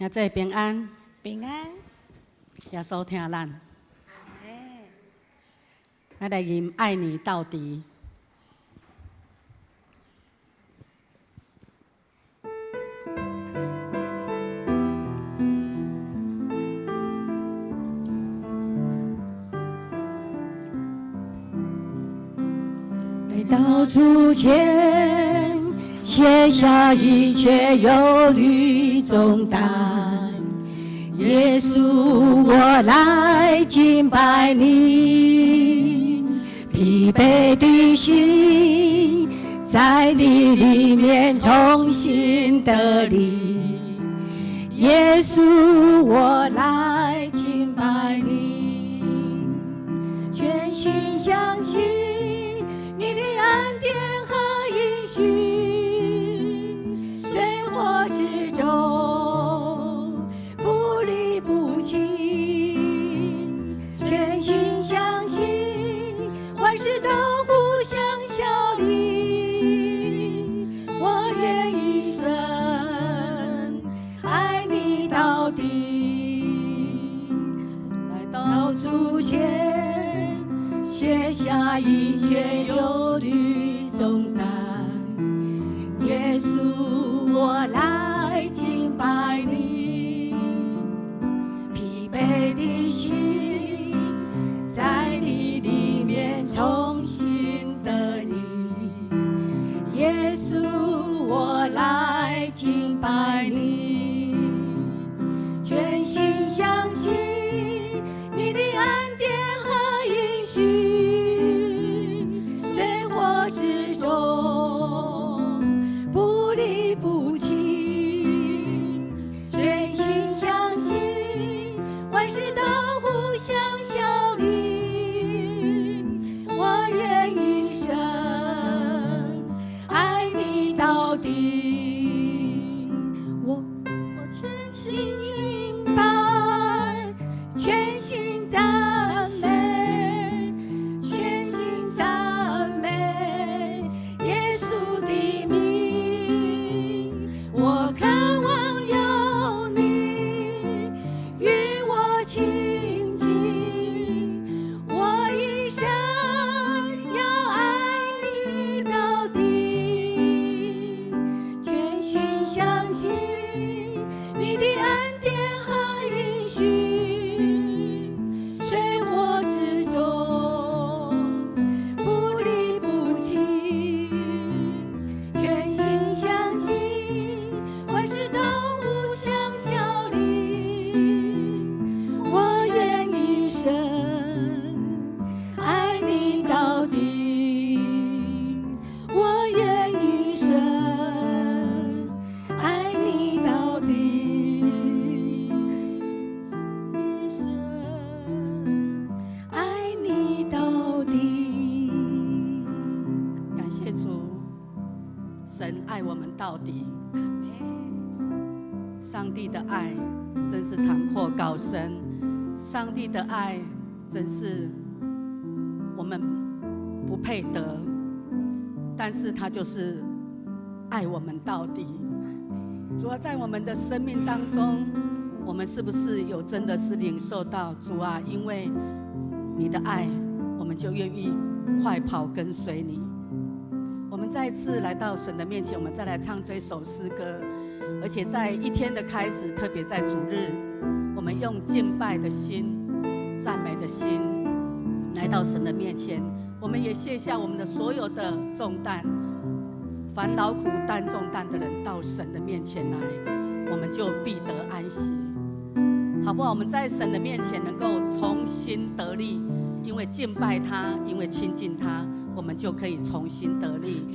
兄弟平安，平安。耶穌疼咱。咱來吟愛你到底。來到主前，卸下一切憂慮重擔。耶穌，我來敬拜你，疲憊的心在你裡面重新得力。耶穌，我來敬拜你，全心相信你的恩典和應許，水火之中不離不棄，全心相信萬事都互相效力，我願一生愛你到底。來到主前，卸下一切憂慮重擔。耶穌，我來敬拜你，疲憊的心在你裡面重新得力。耶穌，我來敬拜你，全心相信你的恩典和應許，水火之中不離不棄，全心相信萬事都互相效力，我願一生愛你到底。我全心敬拜，全心讚美，全心讚美耶穌的名。我渴望有你與我親近，我一生要愛你到底，全心相信你的恩典和應許，水火之中不離不棄，全心相信萬事都互相效力，我願一生愛你到底，我願一生愛你到底，一生愛你到底。感謝主，神愛我們到底。上帝的愛真是長闊高深，上帝的愛真是我們不配得，但是他就是愛我們到底。主啊，在我們的生命當中，我們是不是有真的是領受到主啊？因為你的愛，我們就願意快跑跟隨你。我們再次來到神的面前，我們再來唱這首詩歌，而且在一天的開始，特別在主日，我們用敬拜的心、讚美的心來到神的面前，我們也卸下我們的所有的重擔，凡勞苦擔重擔的人到神的面前來，我們就必得安息，好不好？我們在神的面前能夠重新得力，因為敬拜他，因為親近他，我們就可以重新得力。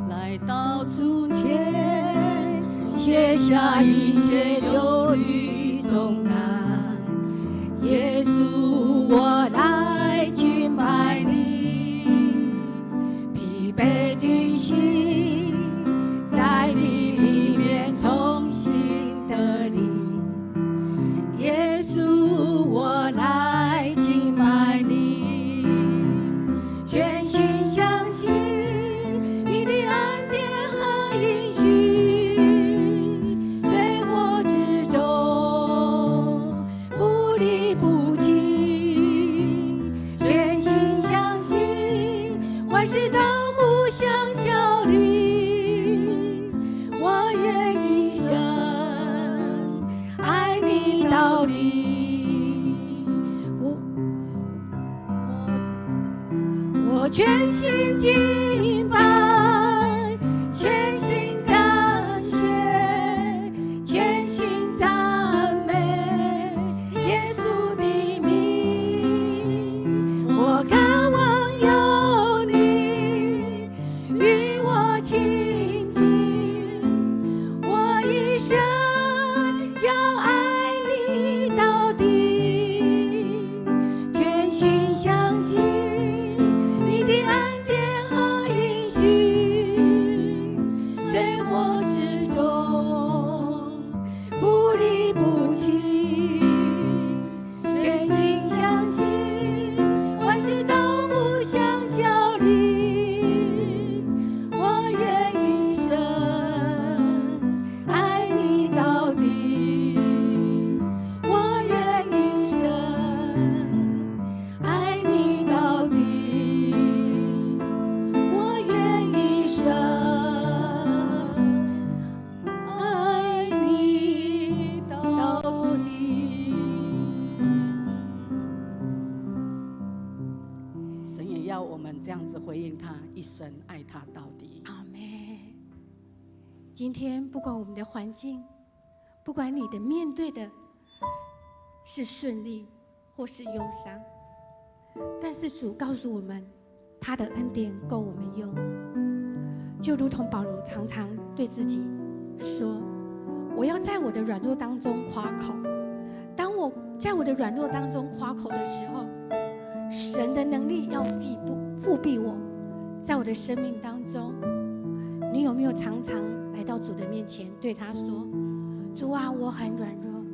來到主前，卸下一切憂慮重擔。耶穌，我來敬拜你，疲憊的心在你裡面重新得力。耶穌，我來敬拜你，全心相信你的恩典和應許，水火親近，我一生要愛你到底，全心相信你的恩典和應許，水火之中不離不棄，全心相信萬事都互相效力，我願一生愛你到底，我願一生愛你到底，我願一生愛你到底。神也要我們這樣子回應他，一生愛他到底。阿們。今天不管我們的環境，不管你的面對的是順利或是憂傷，但是主告訴我們，他的恩典夠我們用。就如同保羅常常對自己說：“我要在我的軟弱當中誇口。當我在我的軟弱當中誇口的時候，神的能力要覆庇我，在我的生命當中。”你有沒有常常來到主的面前，對他說：“主啊，我很軟弱，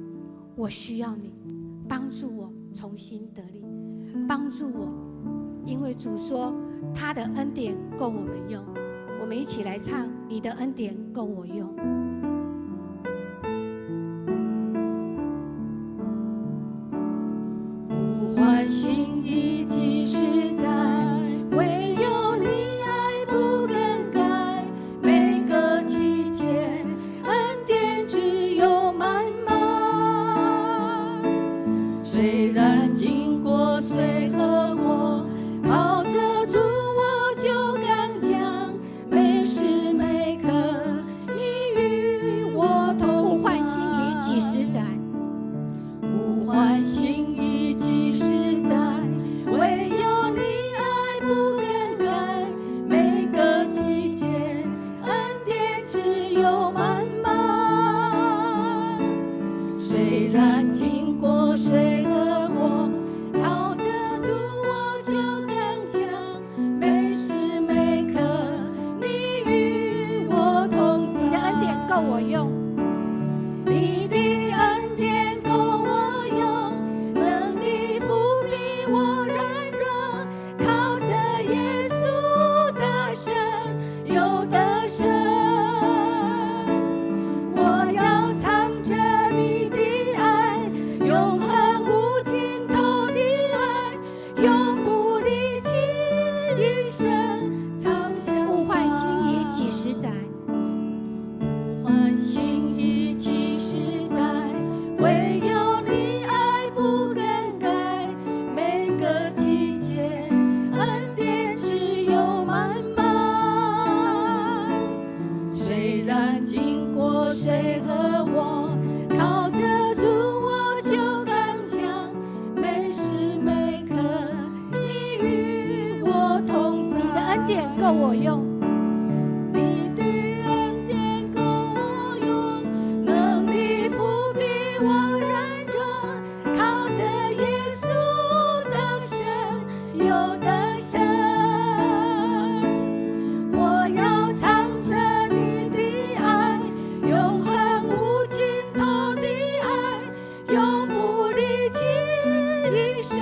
我需要你幫助我重新得力，幫助我，因為主說他的恩典夠我們用。”我們一起來唱：“你的恩典夠我用。” 物換星移幾時載，唯有你愛不更改。每個季節恩典只有滿滿。雖然經過水和火，靠著主我就剛強。每時每刻你與我同物換星移幾時載，物換星移幾時載，唯有你愛不更改。每個季節恩典只有滿滿。雖然經過水和火，靠著主我就剛強。每時每刻你與我同在。你的恩典夠我用。你的恩典夠我用，能力覆庇我軟弱，靠著耶穌得勝又得勝。我要藏著你的愛，永恆無盡頭的愛，永不離棄，一生長相。物換星移幾時載，物換星移幾時載，唯有你愛不更改。每個季節恩典只有滿滿。雖然經過水和火，靠著主我就剛強。每時每刻你與我同在。你的恩典夠我用。你的恩典夠我用，能力覆庇我軟弱，靠著耶穌得勝又得勝。我要藏著你的愛，永恆無盡頭的愛，永不離棄，一生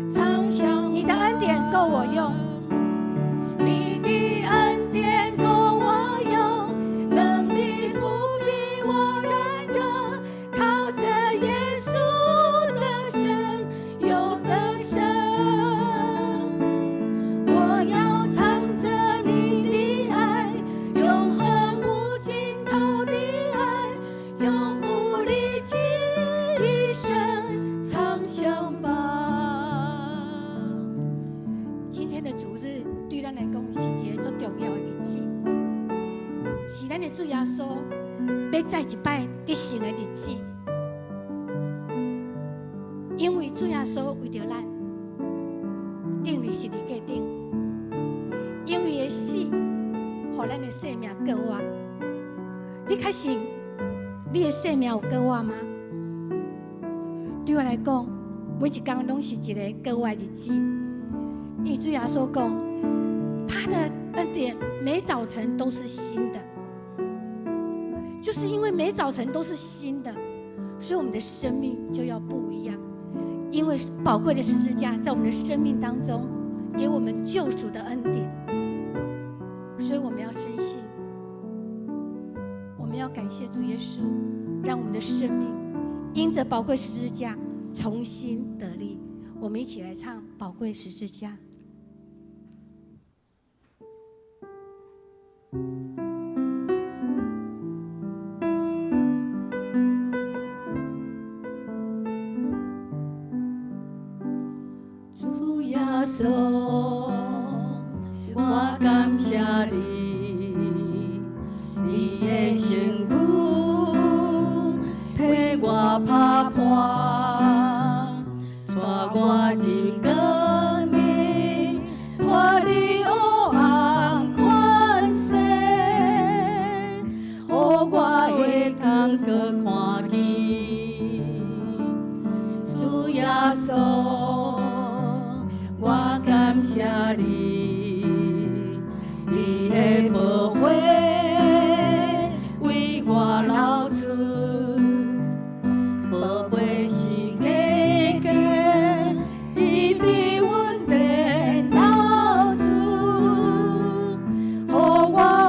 長相。你的恩典夠我用。你的恩典夠我用，能力覆庇我軟弱，靠著耶穌得勝又得勝。我要藏著你的愛，永恆無盡頭的愛，永不離棄，一生長相伴。今天的主日對咱來講是一个足重要的日子，是咱的主耶穌欲再一擺得勝的日子。因為主耶穌為著咱釘佇十字架頂，因為伊的死，予予咱的生命閣活。你確信你的生命有閣活嗎？對我來講，每一工攏是一个閣活的日子。因為主耶穌講，他的恩典每早晨都是新的，就是因為每早晨都是新的，所以我們的生命就要不一樣。因為寶貴的十字架在我們的生命當中，給我們救贖的恩典，所以我們要深信，我們要感謝主耶穌，讓我們的生命因着寶貴十字架重新得力。我們一起來唱《寶貴十字架》。主耶穌，我感謝你，你的身軀替我拍破，帶我入光明，脫離黑暗權勢，予我會通閣看見。主耶穌，我感謝你，你的寶血為我流出，寶貝是假假，伊佇阮殿流出，予我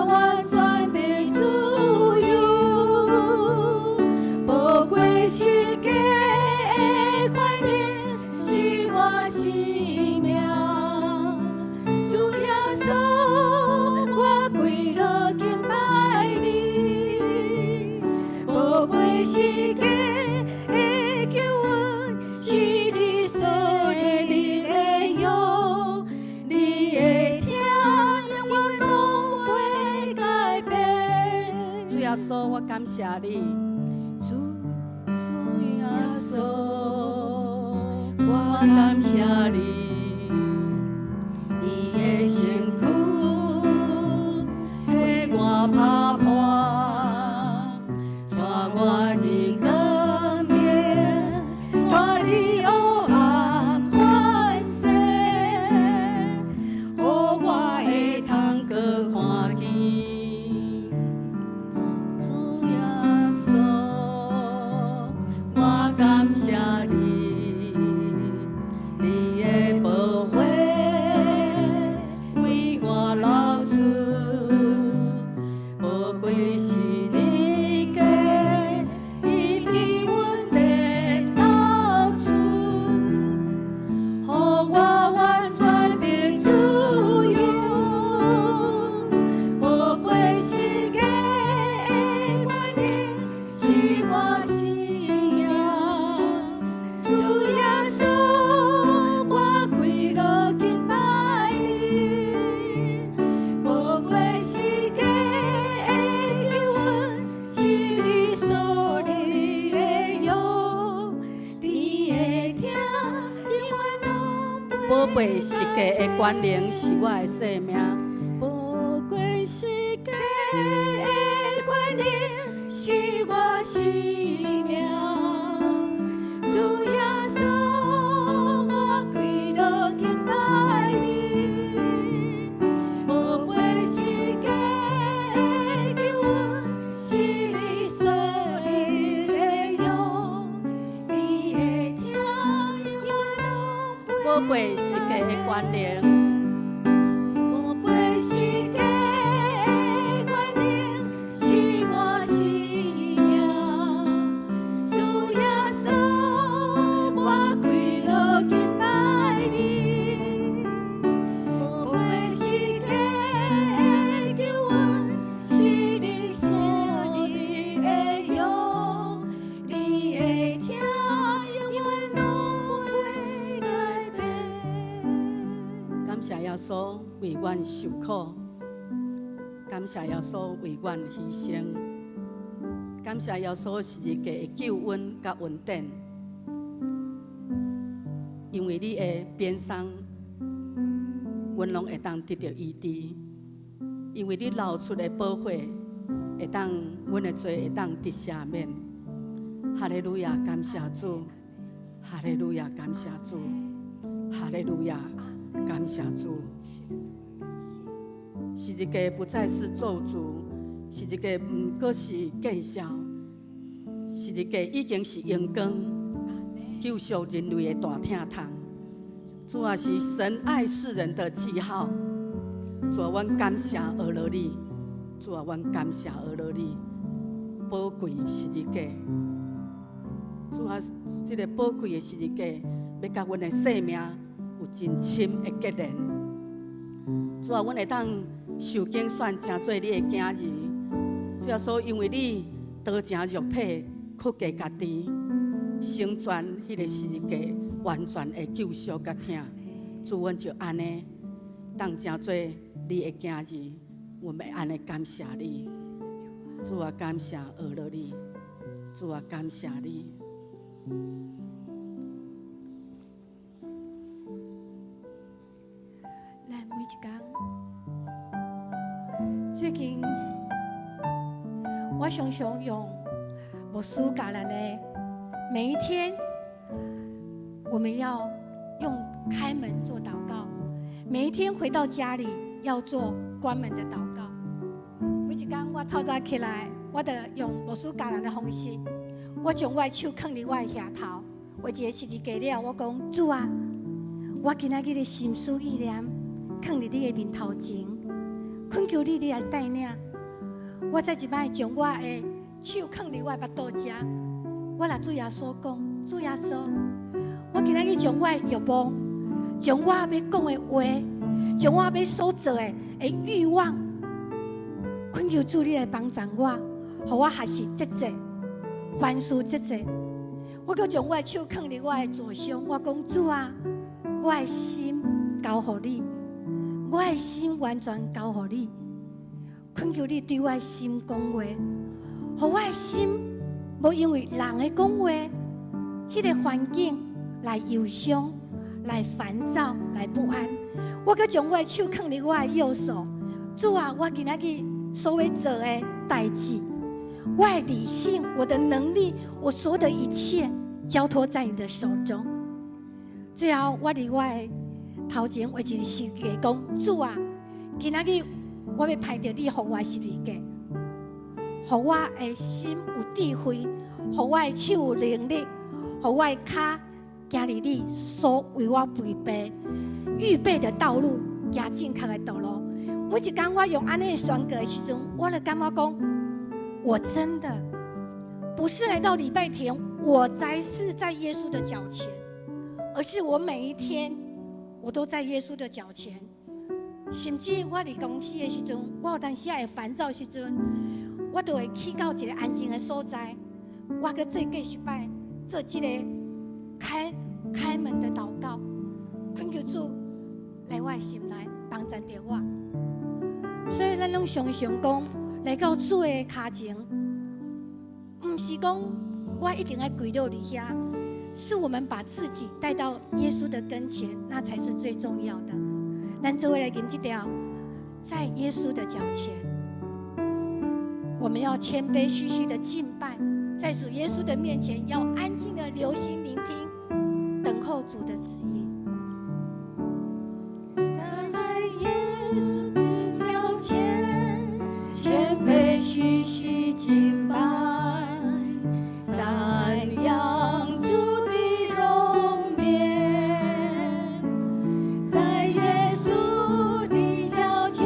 完全的自由。寶貴是假的權能，是我生命。主耶穌，我跪落敬拜你，寶貴是假的救恩，是你所立的約，你的疼永遠攏袂改變。主耶穌，我感謝你。主耶穌，我感謝你，你的身軀替我拍破，帶我入光明，脫離黑暗權勢，予我會通閣看見。主耶穌，我感謝你，你的寶血為我流出，寶貴是字架，伊佇阮殿流出，予我完全的自由。寶貴是假的權能，是我生命。主耶穌，我跪落敬拜你，寶貴是假的救恩，是你所立的約，你的疼永遠攏寶貝十架的權能是我的生命。寶貴十架的權能是我生命。主耶穌，我跪落敬拜你，寶貴十架的救恩是你所立的約，你的疼永遠攏寶貝十架的權能，寶貝十架的權能是我生命。主耶穌，我跪落敬拜你，寶貝十架的救恩是你所立的約，你的疼永遠攏袂改變。感謝耶穌為阮受苦，感謝耶穌為阮犧牲，感謝耶穌十字架的救恩佮恩典。因為你的鞭傷，阮攏會當得著醫治。因為你流出的寶血，會當阮的罪會當得赦免。哈利路亞，感謝主！哈利路亞，感謝主！哈利路亞，感謝主！十字架不再是咒詛，十字架毋閣是見笑，十字架已經是榮光，救贖人類的大疼痛。主啊，是神愛世人的記號。主啊，阮感謝阿羅你。主啊，阮感謝阿羅你。寶貴十字架。主啊，這个寶貴的十字架，欲佮阮的生命有真深的結連。主啊，阮會當受揀選，成做你的囝兒。主耶穌，因為你道成肉體，屈過家己，成全彼个十字架完全的救贖佮疼。主，阮就按呢當成做你的囝兒，阮欲按呢感謝你。主啊，感謝阿羅你。主啊，感謝你。咱每一工，最近我常常用牧師教咱的，每一天我們要用開門做禱告，每一天回到家裡要做關門的禱告。每一工我透早起來，我就用牧師教咱的方式，我將我的手囥佇我的額頭，畫一個十字架了，我講主啊，我今仔日的心思意念囥佇你的面頭前，懇求你，你來帶領。我再一擺將我的手囥佇我的腹肚遮，我來主耶穌講，主耶穌，我今仔日將我的欲望，將我欲講的話，將我欲所做的欲望，懇求主你來幫助我，予我學習節制，凡事節制。我閣將我的手囥佇我的左胸，我講主啊，我的心交予你，我的心完全交予你。懇求你對我的心講話，予我的心無因為人的講話，彼个環境來憂傷、來煩躁、來不安。我閣將我的手囥佇我的右手，主啊，我今仔日所欲做的代誌，我的理性、我的能力、我所有的一切，交託在你的手中。最後，我佇我的頭前畫一個十字架，講主啊，今仔日我欲攀著你予我的十字架，予我的心有智慧，予我的手有能力，予我的跤行佇你所為我預備預備的道路，行正確的道路。每一工我用按呢宣告的時陣，我就感覺講，我真的不是來到禮拜天，我才是在耶穌的腳前，而是我每一天我都在耶穌的腳前。甚至我佇公司的時陣，我有當時會煩躁的時陣，我都會去到一个安靜的所在，我閣再繼續擺做這个開門的禱告，懇求主來我的心內幫助著我。所以咱攏常常講，來到主的跤前，毋是講我一定愛跪落佇遐，是我們把自己帶到耶穌的跟前，那才是最重要的。咱做伙來吟這條，在耶穌的腳前，我們要謙卑虛虛的敬拜，在主耶穌的面前，要安靜的留心聆聽，等候主的旨意。在耶穌的腳前，謙卑虛虛敬拜，讚揚主的榮冕。在耶穌的腳前，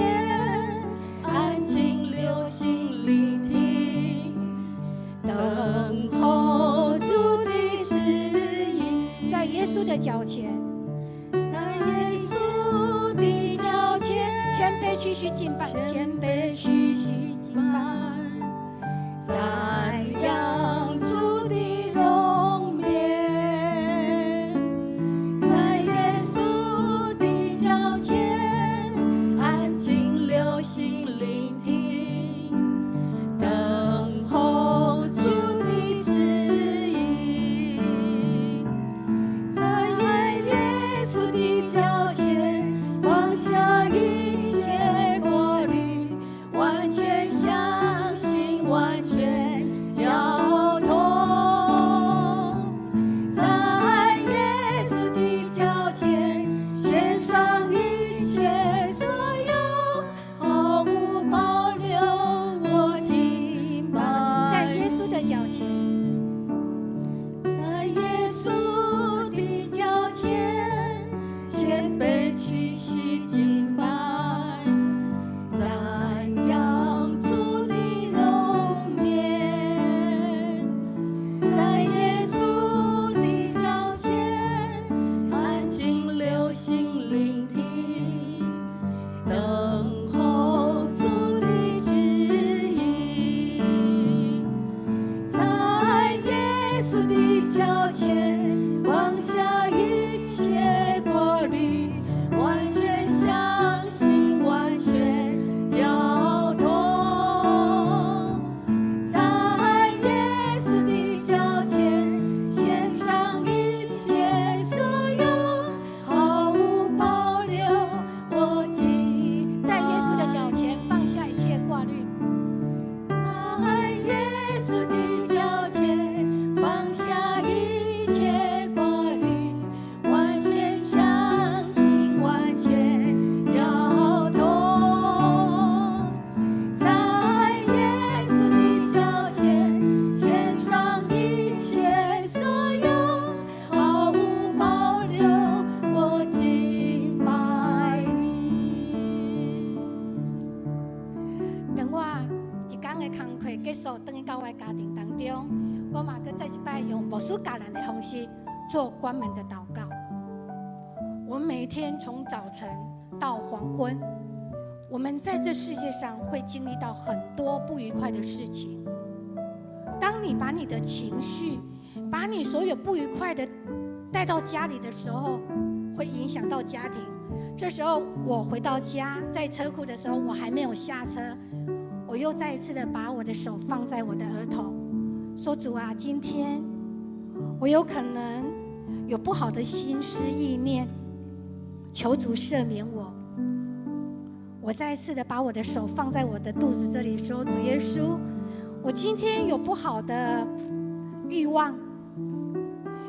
安靜留心聆聽，等候主的旨意。在耶穌的腳前，在耶穌的腳前，謙卑虛虛敬拜，謙卑虛虛敬拜，讚放下一切掛慮，完全相信，完全交託，在耶穌的腳前獻上一切所有，毫無保留。我敬在耶穌的腳前放下一切掛慮，在耶穌的腳前放下一切掛慮，完全相信，完全交託。在耶穌的腳前獻上一切所有，毫無保留，我敬拜你。當我一工的工課結束，轉去到我的家庭當中，我嘛閣再一擺用牧師教咱的方式做關門的禱告。我每天從早晨到黃昏，我們在這世界上會經歷到很多不愉快的事情。當你把你的情緒，把你所有不愉快的帶到家裡的時候，會影響到家庭。這時候我回到家，在車庫的時候，我還沒有下車，我又再一次的把我的手放在我的額頭，說：主啊，今天我有可能有不好的心思意念，求主赦免我。我再一次的把我的手放在我的肚子這裡，說：主耶穌，我今天有不好的慾望，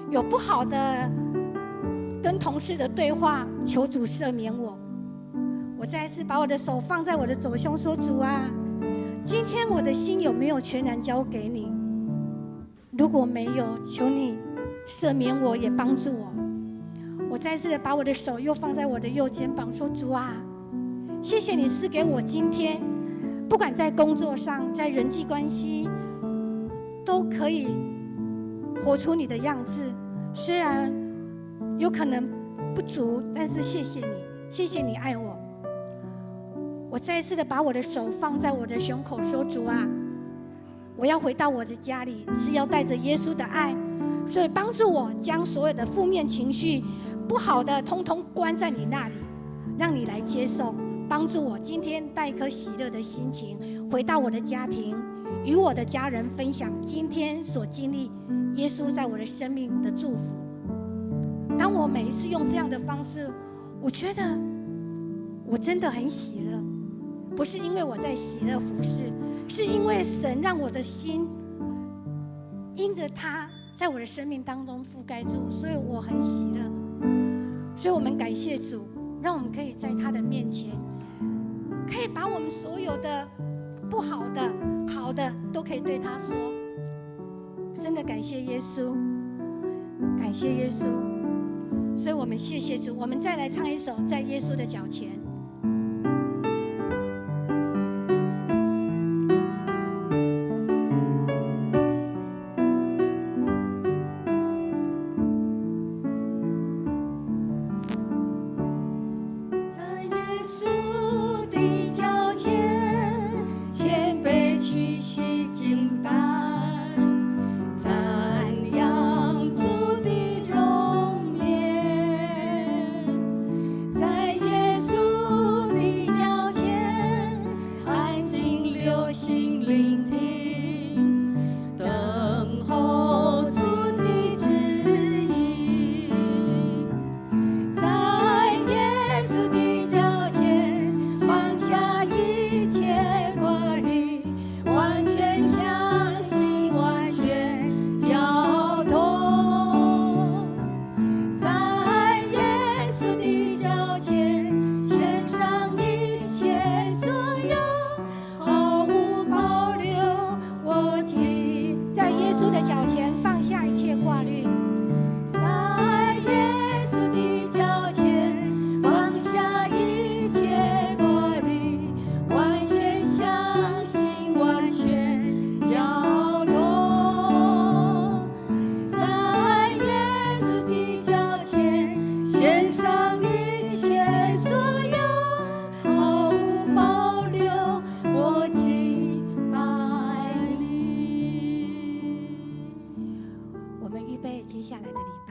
有不好的跟同事的對話，求主赦免我。我再一次把我的手放在我的左胸，說：主啊，今天我的心有沒有全然交給你？如果沒有，求你赦免我，也幫助我。我再一次的把我的手又放在我的右肩膀，說：主啊，謝謝你賜給我今天，不管在工作上，在人際關係，都可以活出你的樣子。雖然有可能不足，但是謝謝你，謝謝你愛我。我再一次的把我的手放在我的胸口，說：主啊，我要回到我的家裡，是要帶着耶穌的愛，所以幫助我將所有的負面情緒、不好的，通通關在你那裡，讓你來接受。幫助我今天帶一顆喜樂的心情回到我的家庭，與我的家人分享今天所經歷耶穌在我的生命的祝福。當我每一次用這樣的方式，我覺得我真的很喜樂，不是因為我在喜樂服侍，是因為神讓我的心因着他在我的生命當中覆蓋住，所以我很喜樂。所以我們感謝主，讓我們可以在他的面前，可以把我們所有的不好的、好的都可以對他說。真的感謝耶穌，感謝耶穌。所以我們謝謝主。我們再來唱一首《在耶穌的腳前》。在耶穌的腳前，謙卑屈膝敬拜，讚揚主的榮顏。在耶穌的腳前，安靜留心聆聽，等候主的旨意。在耶穌的腳前，放下一切掛慮，完全相信，完全交託。在耶穌的腳前，獻上一切所有，毫無保留。我敬在耶穌的腳前放下一切掛慮，在耶穌的腳前放下一切掛慮，完全相信，完全交託。在耶穌的腳前獻上一切所有，毫無保留，我敬拜你。我們預備接下來的禮拜。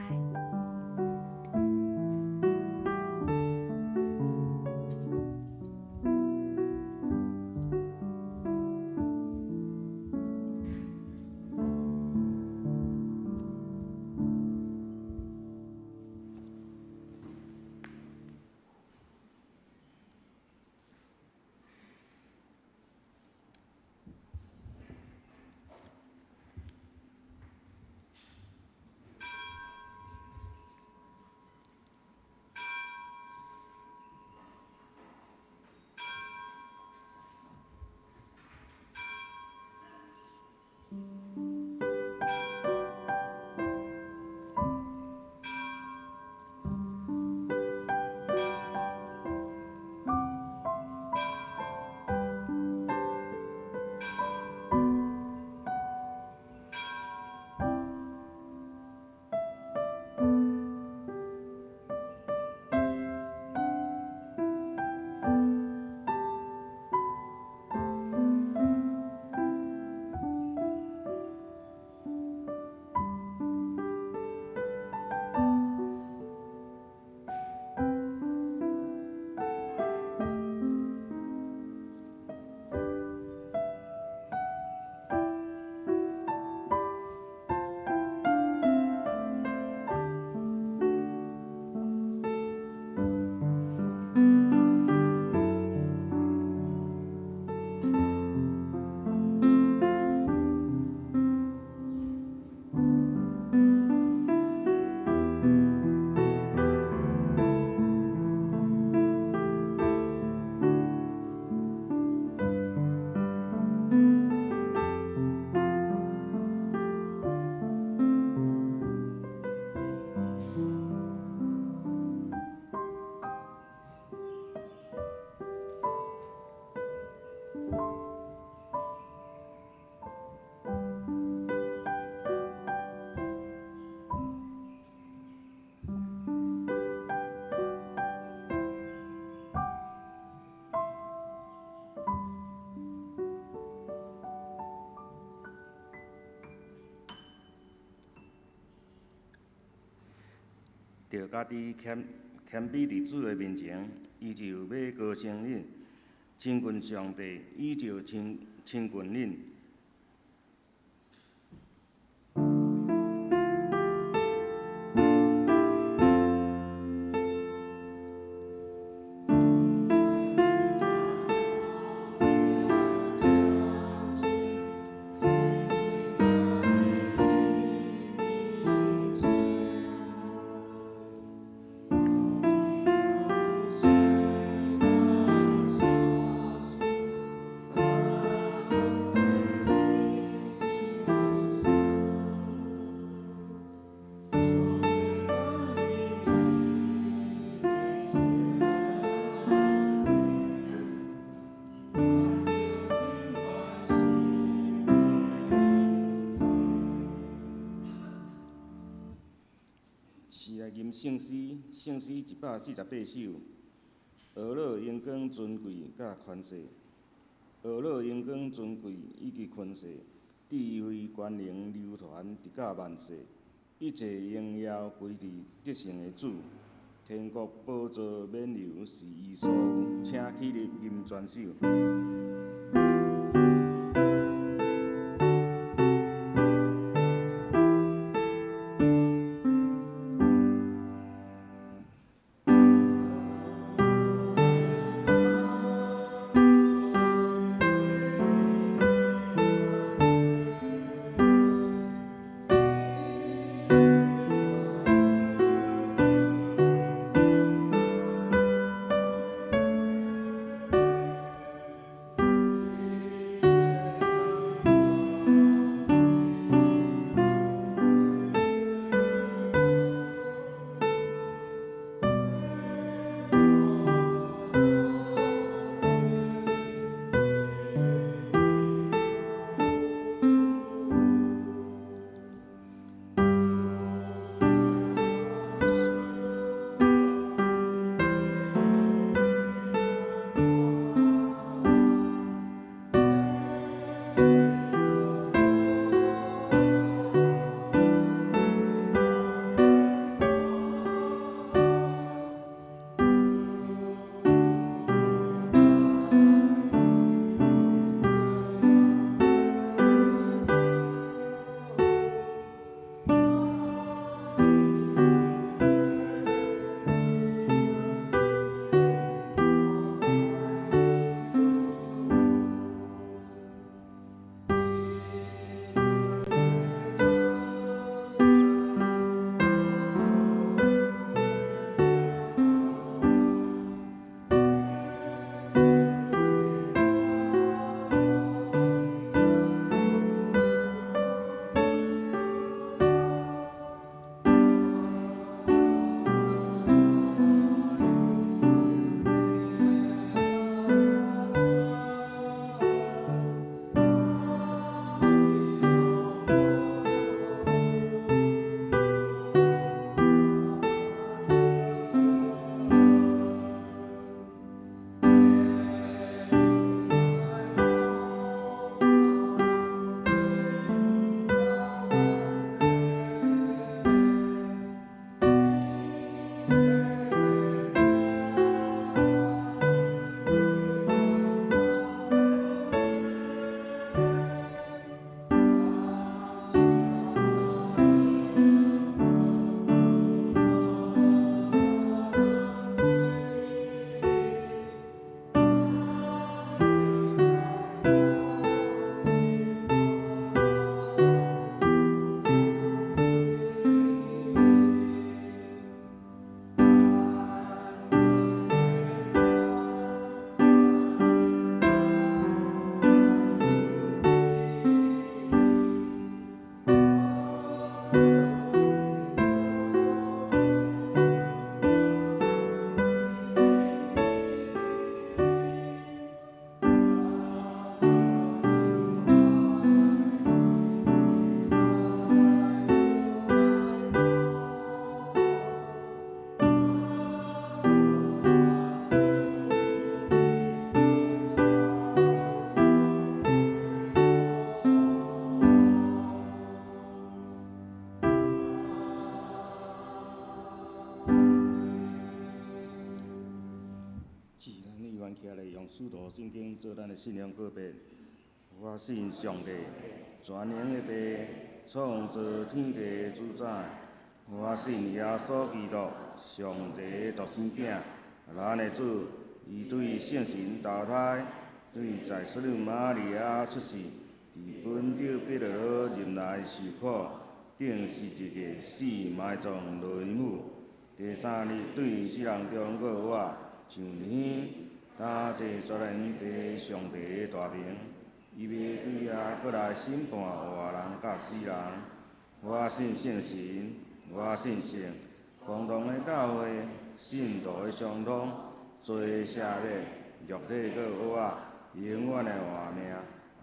著家己謙謙卑佇主的面前，伊就欲高升恁；親近上帝，伊就親親近恁。試來吟聖詩，聖詩148首。呵咾榮光尊貴佮權勢，呵咾榮光尊貴以及權勢，智慧權能流傳直到萬世，一切榮耀歸佇得勝的主。天國寶座免留是伊所有，請起立吟全首。咱起來用使徒信經做咱的信仰告白。我信上帝，全能的父，創造天地的主宰。我信耶穌基督，上帝的獨生囝，咱的主，伊對聖神投胎，對在聖女瑪利亞出世，佇本丟彼拉多入內受苦，釘十字架死埋葬落陰府，第三日對死人中復活，上天，擔坐全能父上帝的大爿，伊欲對遐閣來審判活人佮死人。我信聖神，我信聖公同的教會，聖徒的相通，罪赦免，肉體閣復活，永遠的活命。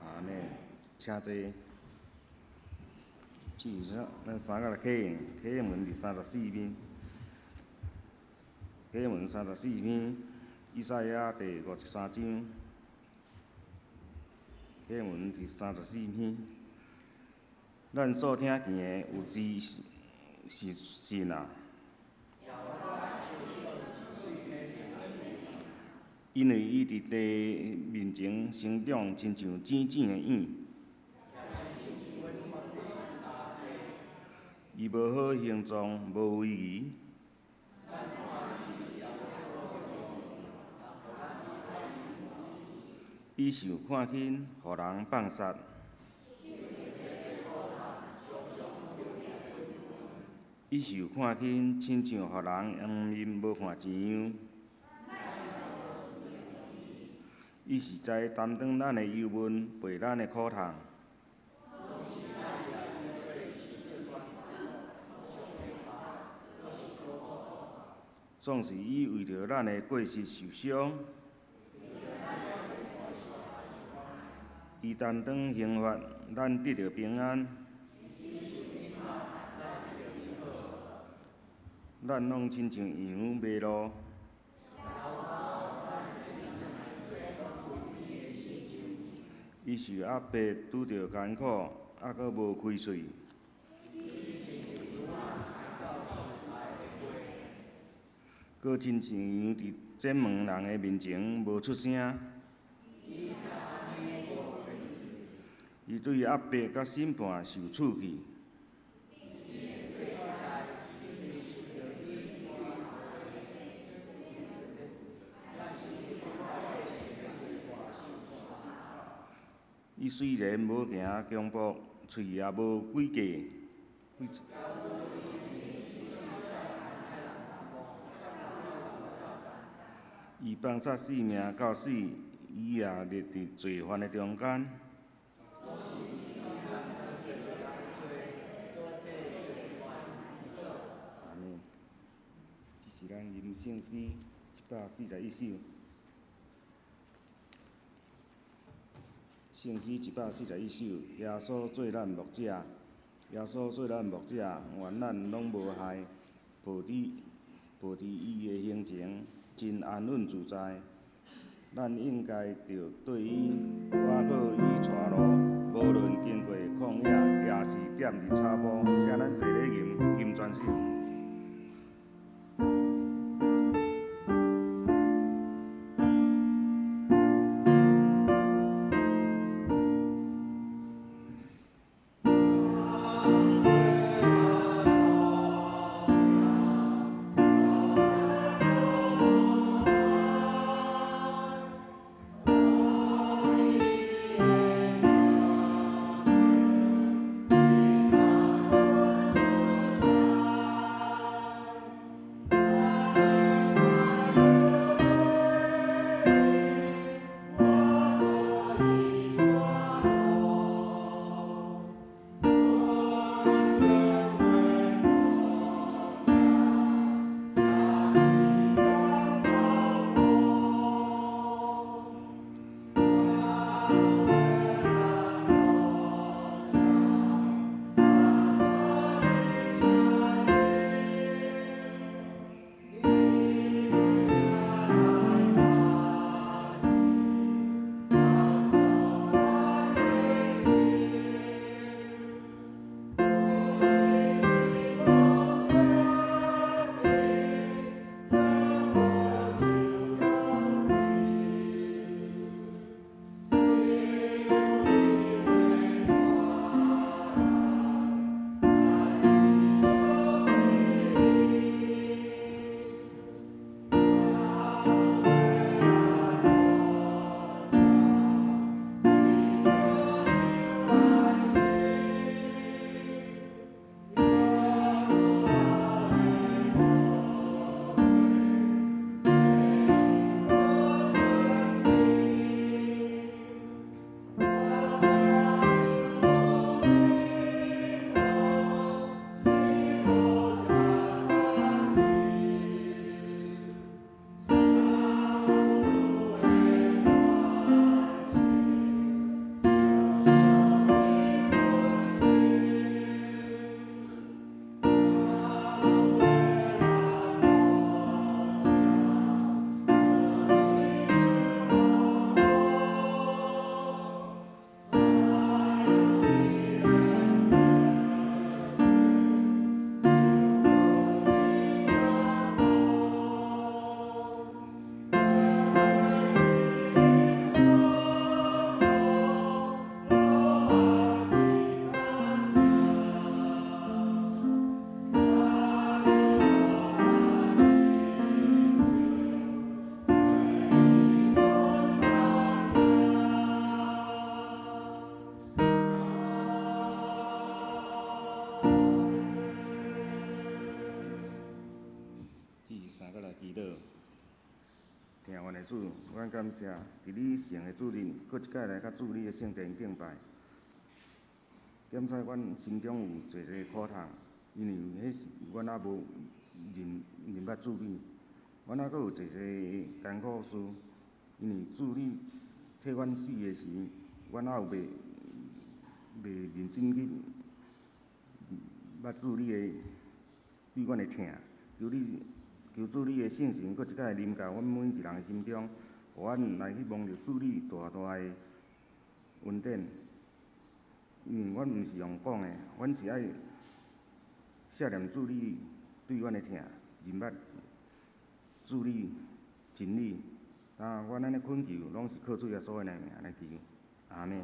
阿們。請坐。至少咱三個來啟應，啟應文第34篇，啟應文34篇，以賽亞第53章，啟應文第34篇。咱所聽見的有知是信啊？因為伊佇地面前成長，親像淺淺的影。伊無好形狀，無威儀。伊受看輕，予人放殺。伊受看輕，親像予人掩面無看一樣。伊實在擔當咱的憂悶，背咱的苦痛。總是伊為著咱的過失受傷，伊擔當刑罰，咱得著平安。咱攏親像羊迷路。伊受壓迫，拄著艱苦，猶閣無開喙。閣親像羊佇剪毛人的面前無出聲。伊對壓迫佮審判受處去。伊雖然無行強暴，喙也無詭計。伊放殺性命到死，伊也立佇罪犯的中間。阿們。這是咱吟聖詩141首。聖詩141首，耶穌做咱牧者，耶穌做咱牧者，願咱攏無害，抱佇抱佇伊的胸前，真安穩自在。咱應該著對伊，我閣伊帶路，無論經過曠野，抑是踮佇草埔，請咱齊咧吟吟全首。三个来祈禱。疼阮的主，阮感謝佇你聖的主日，閣一擺來到主你的聖殿敬拜。檢查阮心中有濟濟苦痛，因為彼時阮猶無認認捌主你，阮猶閣有濟濟艱苦事，因為主你替阮死的時，阮猶有未未認真去捌主你的對阮的疼，求你求主你的聖神閣一擺臨到阮每一人的心中，予阮來去摸著主你大大的恩典。因為阮毋是用講的，阮是愛謝念主你對阮的疼，認捌主你真理。啊，阮按呢懇求，攏是靠主耶穌的名來求，阿們。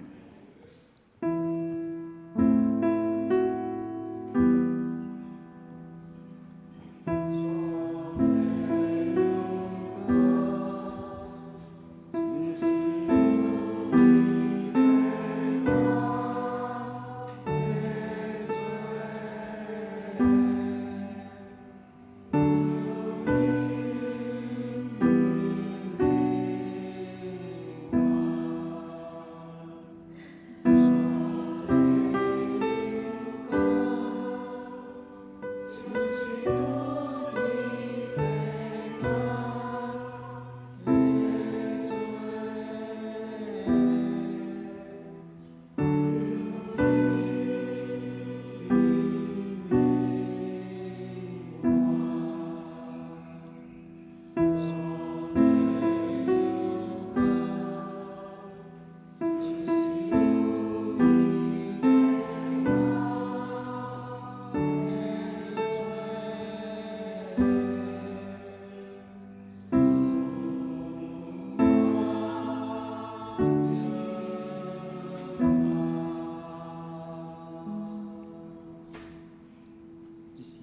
這是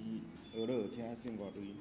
俄勒請聖樂隊。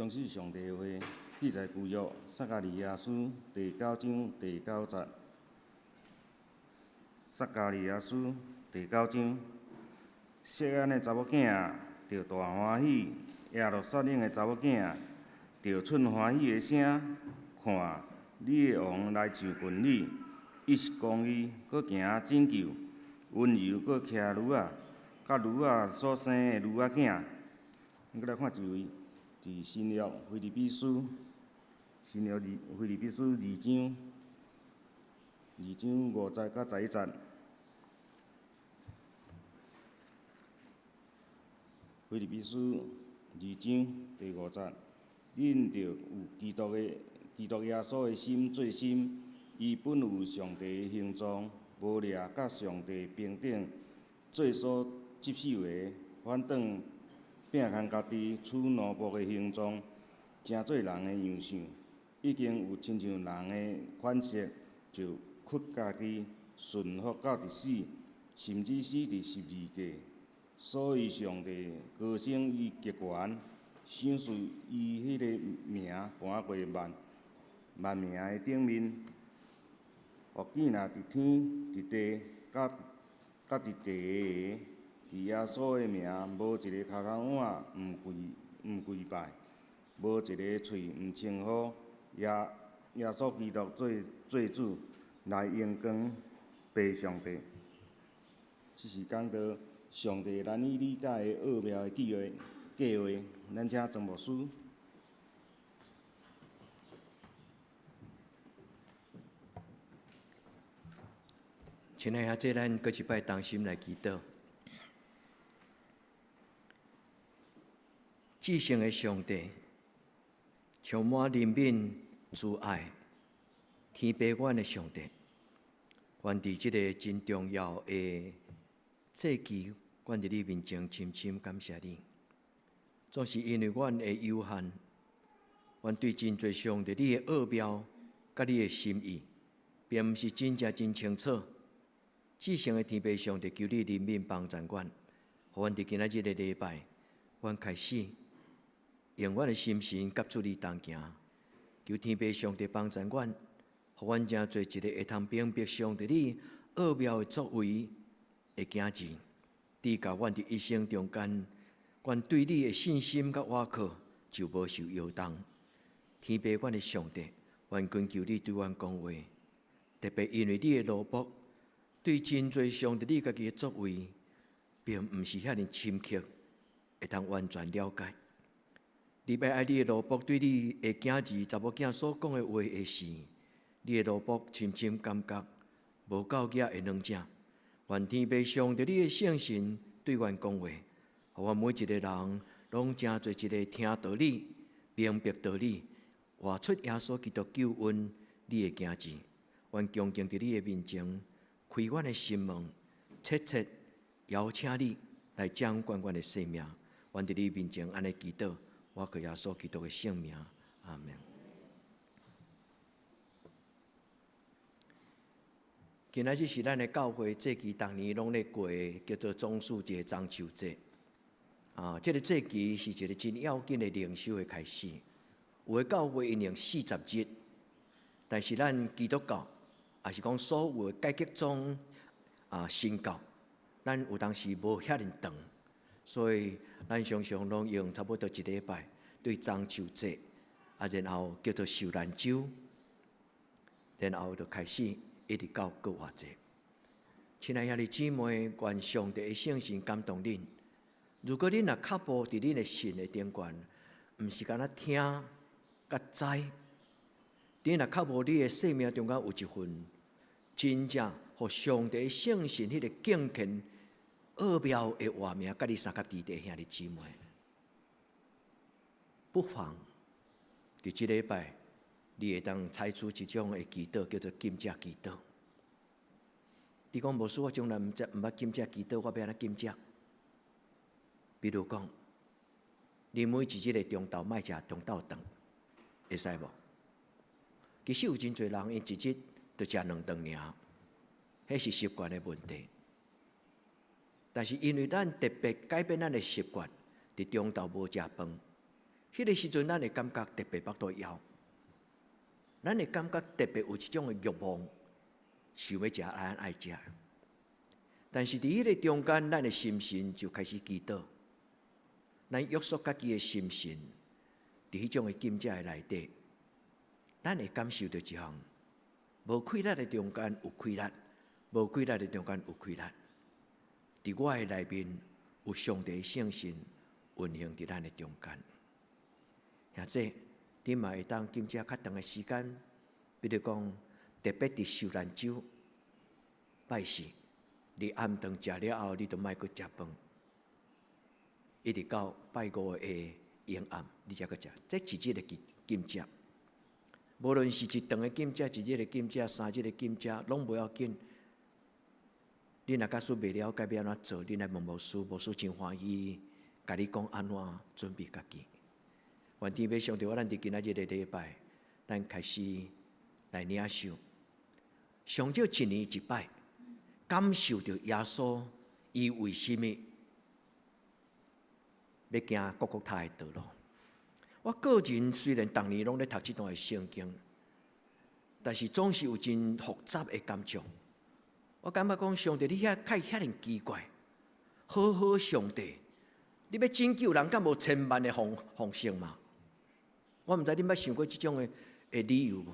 恭喜上帝的話，記載舊約撒迦利亞書第九章第九節。撒迦利亞書第九章，錫安的查某囝著大歡喜，耶路撒冷的查某囝著出歡喜的聲。看，你的王來就近你，伊是公義，閣行拯救，溫柔閣騎驢仔，佮驢仔所生的驢仔囝。咱閣來看一位，佇新約腓立比書，新約二腓立比書二章，二章五節佮十一節。腓立比書二章第五節，恁著有基督的基督耶穌的心做心，伊本有上帝的形狀，無掠佮上帝平等做所執守的，反轉摒空家己，取奴僕的形狀，成做人的樣相，已經有親像人的款式，就屈家己，順服到佇死，甚至死佇十字架。所以上帝高升伊極懸，賞賜伊彼个名跋過萬萬名的頂面，予見若佇天、佇地、佮佮佇地下，佇耶穌的名，無一个跤跤腕毋跪毋跪拜，無一个喙毋稱呼耶耶穌基督做做主，來榮光父上帝。這是講到上帝難以理解的奧妙的計劃，計劃，咱請莊牧師。親愛的兄弟，咱閣一擺同心來祈禱。至聖的上帝，充滿憐憫、慈愛、天父阮的上帝，願佇這个真重要的祭期，阮佇你面前深深感謝你。總是因為阮的有限，阮對真濟上帝你的奧妙佮你的心意，並毋是真正真清楚。至聖的天父上帝，求你憐憫幫助阮，予阮佇今仔日的禮拜，阮開始用阮的心神佮主你同行。求天父上帝幫助阮，予阮成做一个會通明白上帝你奧妙的作為的囝兒，直到阮佇一生中間，阮對你的信心佮倚靠就無受搖動。天父，阮的上帝，阮懇求你對阮講話，特別因為你的奴僕對真濟上帝你家己的作為，並毋是遐爾深刻，會通完全了解。你欲愛你的奴僕對你的囝兒、查某囝所講的話的時，你的奴僕深深感覺無夠額的軟正。願天父上帝你的聖神對阮講話，予阮每一个人攏成做一个聽道理、明白道理、活出耶穌基督救恩你的囝兒。阮恭敬佇你的面前，開阮的心門，切切邀請你來掌管阮的生命。阮佇你面前按呢祈禱，我靠耶穌基督的聖名，阿們。今仔日是咱的教會祭期，逐年攏咧過的，叫做棕樹節、棕樹節。啊，這个祭期是一个真要緊的靈修的開始。有的教會𪜶用40日，但是咱基督教，也是講所有的改革宗啊神教，咱有當時無遐爾長，所以咱常常攏用差不多一禮拜對棕樹節，啊，然後叫做受難週，然後就開始一直到復活節。親愛兄弟姊妹，願上帝的聖神感動恁。如果恁若腳步佇恁的信的頂懸，毋是干焦聽佮知，恁若較無你的生命中間有一份真正予上帝聖神彼个敬虔奧妙的畫面，佮你相佮佇的兄弟姊妹，不妨佇這禮拜，你會當採取一種的祈禱，叫做禁食祈禱。你講牧師，我從來毋知毋捌禁食祈禱，我欲按怎禁食？比如講，你每一日的中晝莫食中晝頓，會使無？其實有真濟人，𪜶一日就食兩頓爾，彼是習慣的問題。但是因為咱特別改變咱的習慣，佇中晝無食飯，彼个時陣，咱會感覺特別腹肚枵，咱會感覺特別有一種的慾望，想欲食咱愛食。但是佇彼个中間，咱的心神就開始祈禱，咱約束家己的心神，佇彼種的禁食的內底，咱會感受著一項無氣力的中間有氣力，無氣力的中間有氣力。佇我的內面有上帝聖神運行佇咱的中間。或者你嘛會當禁食較長的時間，比如講特別佇受難週拜四，你暗頓食了後，你就莫閣食飯，一直到拜五的昏暗，你才閣食。這一日的禁食，無論是一頓的禁食、一日的禁食、3日的禁食，攏無要緊。你若假使袂了解欲按怎做，你來問牧師，牧師真歡喜，共你講按怎準備家己。願天父上帝，我咱佇今仔日的禮拜，咱開始來領受，上少一年一擺，感受著耶穌伊為啥物欲行各各他的道路。我個人雖然逐年攏咧讀這段的聖經，但是總是有真複雜的感觸。我感覺講上帝，你遐較遐爾奇怪，好好上帝，你欲拯救人，敢無千萬的方式嗎？我毋知恁捌想過這種的理由無？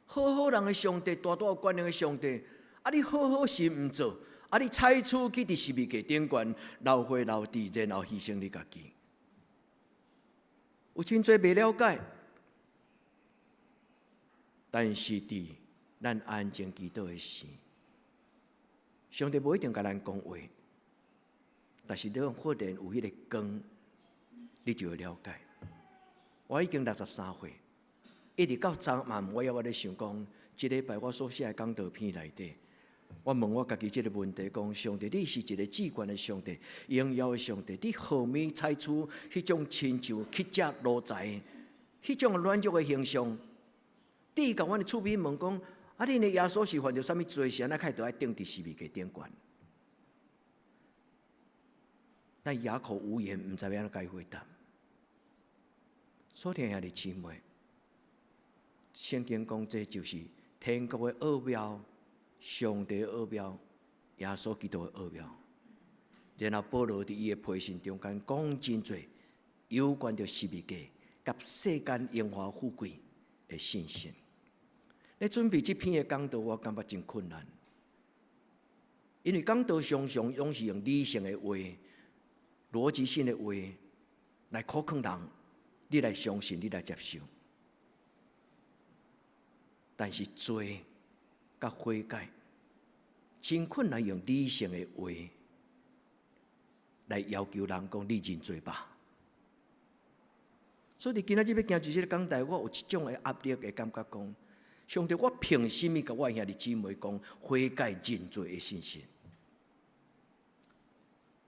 好好人的上帝，大大有權能的上帝，啊！你好好事毋做，啊！你採取去佇十字架頂懸流血流滴，然後犧牲你家己，有真濟袂了解，但是佇咱安靜祈禱的時，上帝無一定共咱講話，但是你忽然有彼个光，你就會了解。我已經63歲，一直到昨晚，我猶閣咧想講，這禮拜我所寫的講道篇內底，我問我家己這個問題：講上帝，你是一個至懸的上帝，榮耀的上帝，你何物採取彼種親像乞食奴才，彼種軟弱的形象？你共阮的厝邊問講，啊，恁的耶穌是犯著啥物罪？是按怎開著愛釘佇十字架頂懸？咱啞口無言，毋知欲按怎共伊回答。所聽兄弟姊妹，聖經講這就是天國的奧妙，上帝的奧妙，耶穌基督的奧妙。然後保羅佇伊的批信中間講真濟有關著十字架佮世間榮華富貴的信息。咧準備這篇的講道，我感覺真困難，因為講道常常攏是用理性的話、邏輯性的話來苦勸人。你來相信，你來接受，但是罪佮悔改，真困難用理性的話來要求人講你認罪吧。所以今仔日欲行這個講台，我有一種的壓力的感覺，講上帝，我憑啥物共我兄弟姊妹講悔改認罪的信息？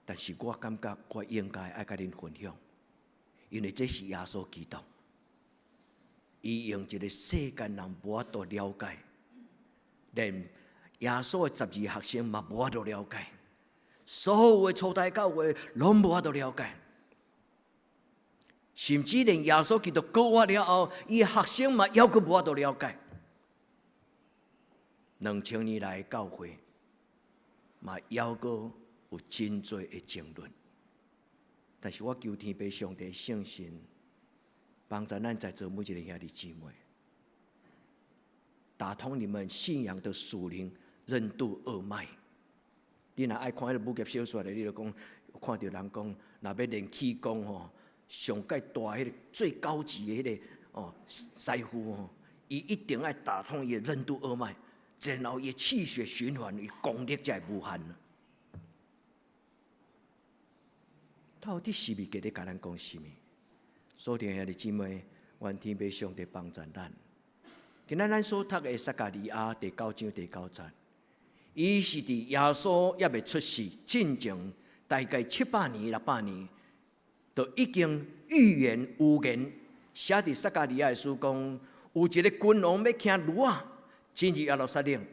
但是我感覺我應該愛共恁分享。因為這是耶穌基督，伊用一個世間人無法度了解，連耶穌的12學生嘛無法度了解，所有的初代教會攏無法度了解，甚至連耶穌基督復活了後，伊的學生嘛猶閣無法度了解。2000年來教會嘛猶閣有真濟的爭論。但是我求天父上帝聖神幫助咱在座每一個兄弟姊妹，打通你們信仰的屬靈任督二脈。你若愛看彼個武俠小說的，你就講看著人講，若欲練氣功吼，上蓋大彼個最高級的彼個哦師傅吼，伊一定愛打通伊的任督二脈，然後伊的氣血循環，伊功力才會無限。到底十字架咧共咱講啥物？所以兄弟姊妹，願天父上帝幫助咱。今仔咱所讀的撒迦利亞第九章第九節，伊是佇耶穌猶未出世進前，大概700年、600年，就已經預言預言寫佇撒迦利亞的書講，有一個君王欲騎驢仔進入耶路撒冷，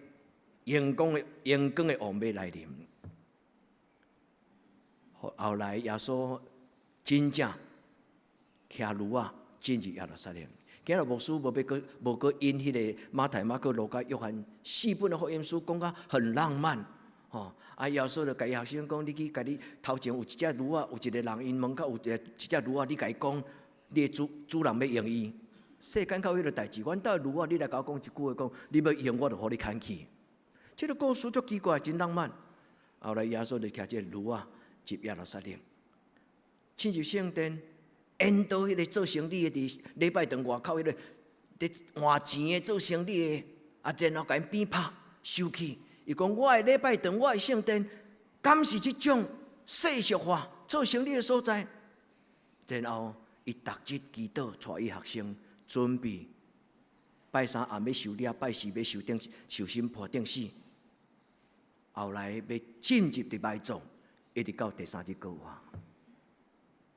榮光的王欲來臨。後來耶穌真正騎驢仔進入耶路撒冷。今日牧師無欲閣無閣引彼個馬太、馬可、路加、約翰四本的福音書，講甲很浪漫，吼！啊，耶穌就共伊學生講：你去共你頭前有一隻驢仔，有一個人，𪜶門口有一隻驢仔，你共伊講，你的主人欲用伊。世間較有彼個代誌，阮兜的驢仔，你來共我講一句話，講你欲用，我就予你牽去。這個故事足奇怪，真浪漫。後來耶穌就騎這個驢仔入耶路撒冷，進入聖殿，引導彼個做生意的佇禮拜堂外口彼個佇換錢的做生意的，啊，然後共𪜶鞭拍收去。伊講我的禮拜堂，我的聖殿，敢是這種世俗化做生意的所在？然後伊逐日祈禱，帶伊學生準備拜三暗欲受掠，拜四欲受釘受審判釘死。後來欲進入佇埋葬，一直到第三日復活。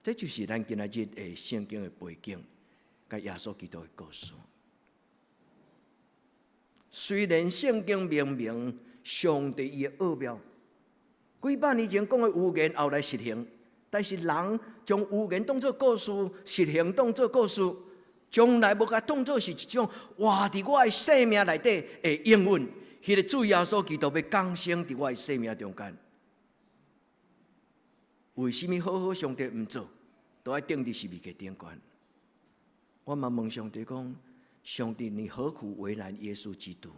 這就是咱今仔日的聖經的背景，佮耶穌基督的故事。雖然聖經明明上帝伊的奧妙，幾百年前講的預言後來實行，但是人將預言當做故事，實行當做故事，從來無共當做是一種活佇我的生命內底的應允。彼個主耶穌基督欲降生佇我的生命中間。為啥物好好上帝毋做，都愛釘佇十字架頂懸？我嘛問上帝講：上帝，你何苦為難耶穌基督？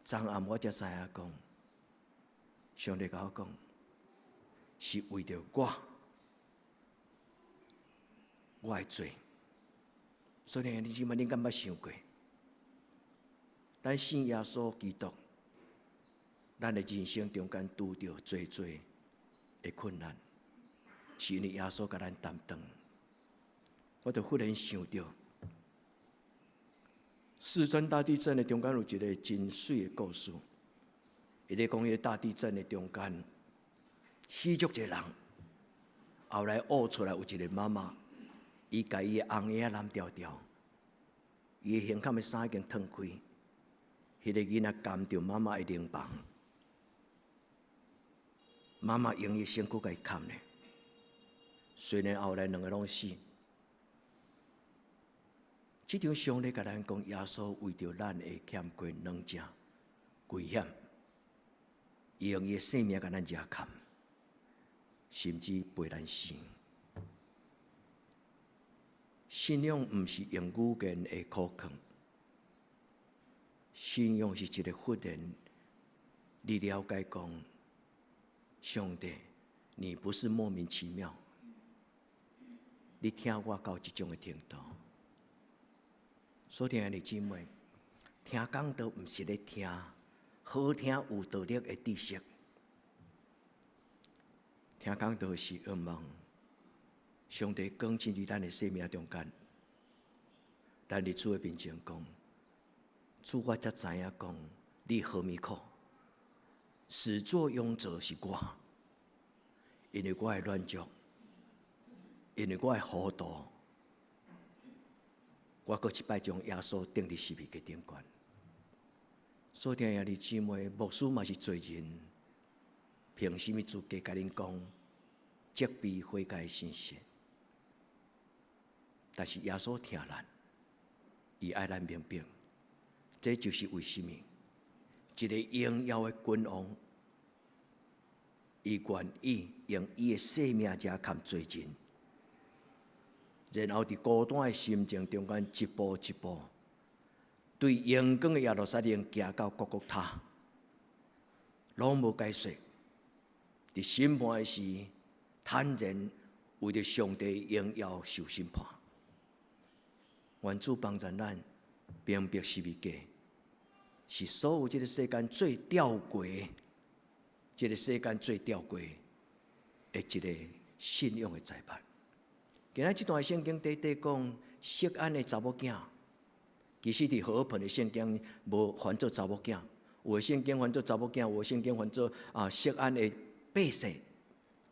昨暗我才知影講，上帝共我講，是為著我，我的罪。所以你這擺你敢捌想過？咱信耶穌基督，咱的人生中間拄著濟濟的困難，是因為耶穌共咱擔當。我就忽然想著，四川大地震的中間有一個真媠的故事。伊咧講，彼個大地震的中間死足濟人，後來挖出來有一個媽媽，伊共伊的紅嬰仔攬牢牢，伊的胸坎的衫已經脫開，彼個囡仔含著媽媽的靈房，媽媽用伊身軀共伊崁咧。雖然後來兩个攏死，這場上帝共咱講，耶穌為著咱的欠過軟正危險，伊用伊的性命共咱遮崁，甚至陪咱死。信仰毋是用語言的可靠，信仰是一個忽然，你了解講，上帝，你不是莫名其妙，你疼我到這種的程度。所聽的姊妹，聽講道毋是咧聽好聽有道理的知識，聽講道是仰望上帝降生佇咱的生命中間，咱佇主的面前講，主我才知影講，你何物苦？始作俑者是我，因為我的軟弱，因為我的糊塗，我閣一擺將耶穌釘佇十字架頂懸。所聽兄弟姊妹，牧師嘛是罪人，憑啥物資格共恁講責備悔改信息？但是耶穌疼咱，伊愛咱明白，這就是為啥物一個榮耀的君王，伊願意用伊的生命遮崁罪人，然後佇孤單的心情中間一步一步，對榮光的耶路撒冷行到各各他，攏無解說。佇審判的時，坦然為著上帝榮耀受審判。願主幫助咱明白十字架是所有這個世間最吊詭、這個世間最吊詭的一個信仰的財寶。今仔這段聖經短短講，錫安的查某囝，其實佇和合本的聖經無翻做查某囝，有的聖經翻做查某囝，有的聖經翻做啊錫安的百姓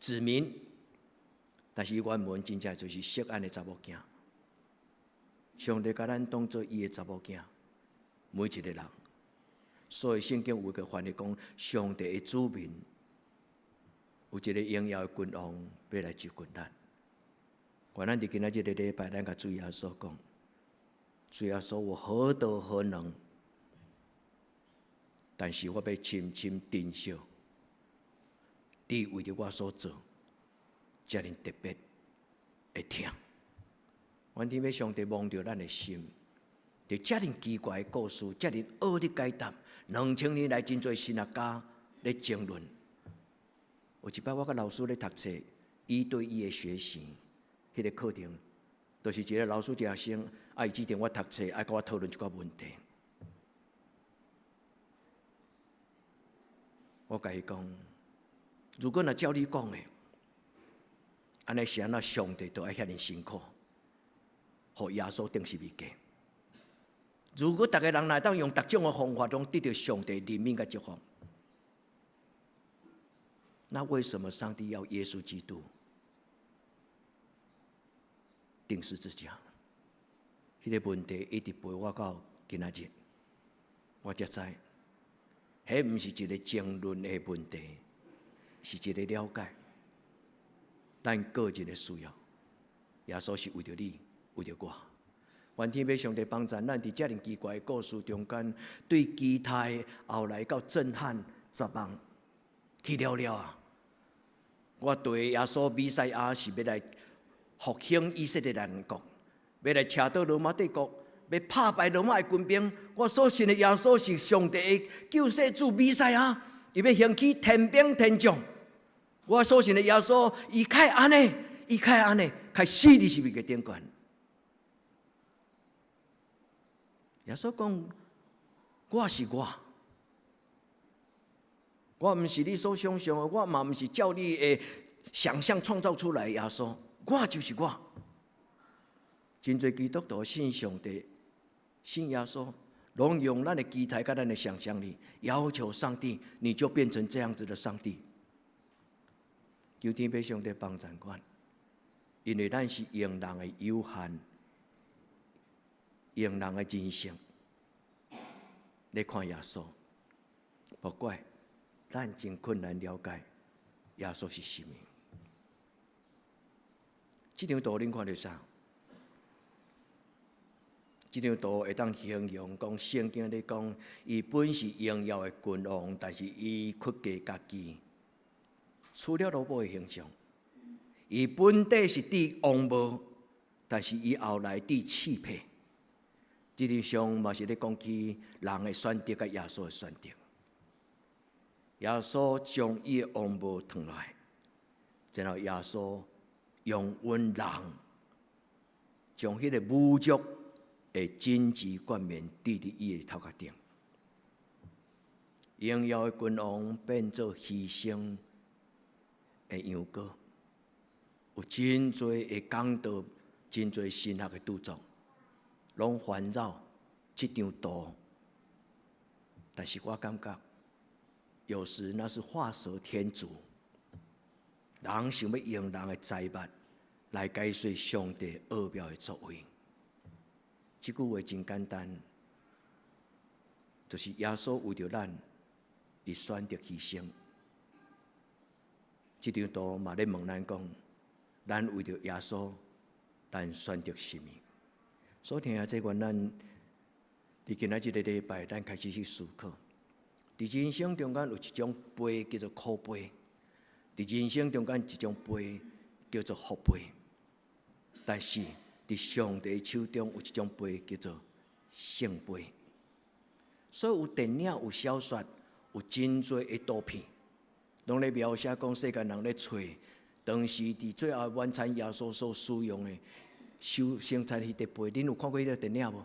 子民，但是原文真正就是錫安的查某囝。上帝共咱當做伊的查某囝，每一個人。所以聖經有一個翻譯講，上帝的子民有一個榮耀的君王欲來接近咱。願咱佇今仔這个禮拜，咱共主耶穌講：主耶穌，我何德何能？但是我欲深深珍惜你為著我所做，遮爾特別的疼。願天父上帝摸著咱的心，佇遮爾奇怪的故事，遮爾奧的解答，2000年來真濟神學家咧爭論。有一擺我佮老師咧讀冊，一對一的學習，彼个課程，就是一个老師一個學生，啊，伊指定我讀冊，愛佮我討論一寡問題。我共伊講，如果若照你講的，按呢是按怎上帝都愛遐爾辛苦，予耶穌釘十字架。如果逐个人若當用逐種的方法，攏得著上帝憐憫佮祝福，那為什麼上帝要耶穌基督釘十字架？彼个問題一直陪我到今仔日，我才知，彼毋是一个爭論的問題，是一个了解。咱個人的需要，耶穌是為著你，為著我。願天父上帝幫助咱，佇遮爾奇怪的故事中間，對期待後來到震撼、絕望去了了啊！我對耶穌彌賽亞是欲來復興以色列人國，欲來捙倒羅馬帝國，欲拍敗羅馬的軍兵。我所信的耶穌是上帝的救世主彌賽亞，伊欲興起天兵天將。我所信的耶穌，伊較會按呢，伊較會按呢，較死佇十字架頂懸。耶穌講：我是我，我毋是你所想象的，我嘛毋是照你的想象創造出來的耶穌，我就是我。真濟基督徒信上帝、信耶穌，攏用咱的期待佮咱的想象力，要求上帝，你就變成這樣子的上帝。求天父上帝幫助阮，因為咱是用人的有限，用人的人性來看耶穌，無怪咱真困難了解耶穌是啥物。這張圖恁看著啥？這張圖會當形容講聖經咧講，伊本是榮耀的君王，但是伊屈低家己，取了奴僕的形象。伊本底是戴王帽，但是伊後來戴翅皮。這張相嘛是咧講起人的選擇佮耶穌的選擇。耶穌將伊的王帽脫落來，然後耶穌用阮人將彼個侮辱的荊棘冠冕戴佇伊的頭殼頂，榮耀的君王變做犧牲的羊羔，有真濟的講道，真濟神學的著作，攏環繞這張圖。但是我感覺，有時那是畫蛇添足，人想欲用人的才物來解釋上帝奧妙的作為。這句話真簡單，就是耶穌為著咱，伊選擇犧牲。這張圖嘛咧問咱講，咱為著耶穌，咱選擇啥物？所以聽下這願咱佇今仔這个禮拜，咱開始去思考。佇人生中間有一種杯叫做苦杯，佇人生中間一種杯叫做福杯，但是佇上帝手中有一種杯叫做聖杯。所以有電影、有小說、有真濟的圖片，攏咧描寫講世間人咧揣當時佇最後晚餐耶穌所使用的手生產彼個杯，恁有看過彼個電影無？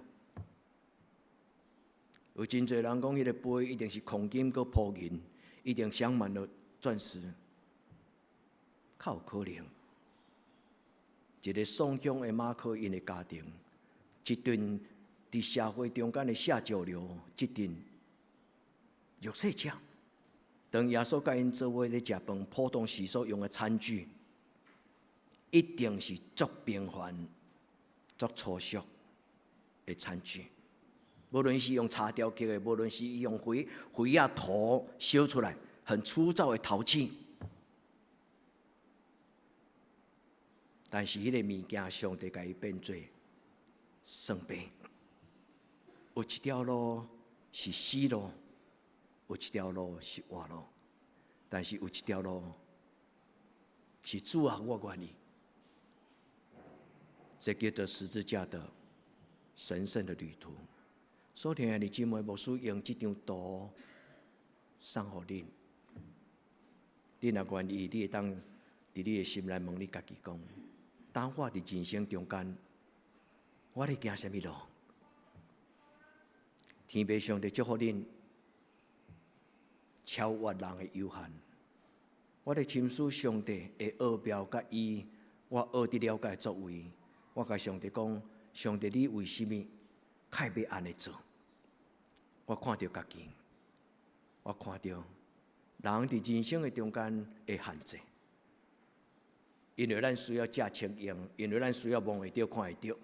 有真濟人講，彼個杯一定是黃金閣鋪銀，一定鑲滿了鑽石，較有可能。一个送香的馬可𪜶的家庭，一頓佇社會中間的下九流，這頓弱勢者，當耶穌佮𪜶做伙咧食飯，普通時所用的餐具，一定是足平凡、足粗俗的餐具。無論是用柴雕刻的，無論是用灰灰仔土燒出來，很粗糙的陶器。但是彼个物件，上帝共伊變做算盤。有一條路是死路，有一條路是活路，但是有一條路是主啊，我願意。這叫做十字架的神聖的旅途。所以兄弟姊妹，牧師用這張圖送予恁。你若願意，你會當佇你的心內問你家己講：當我佇人生中間，我咧行啥物路？天父上帝祝福恁超越人的有限。我咧深思上帝的奧妙，佮伊我學得了解作為。我共上帝講：上帝，你為啥物較欲按呢做？我看著家己，我看著人佇人生的中間的限制，因為咱需要食穿用，因為咱需要摸會著、看會著，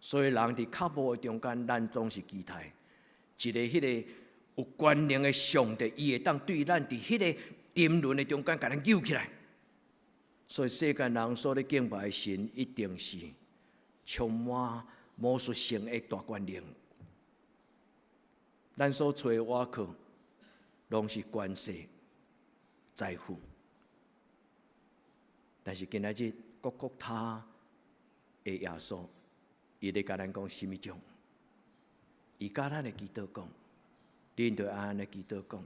所以人佇腳步的中間，咱總是期待一个彼个有權能的上帝，伊會當對咱佇彼个沉淪的中間，共咱救起來。所以世間人所咧敬拜的神，一定是充滿魔術性的大權能。咱所揣的倚靠，攏是權勢、財富。但是今仔日，各各他的耶穌，伊咧共咱講啥物種？伊教咱的祈禱講，恁著按呢祈禱講，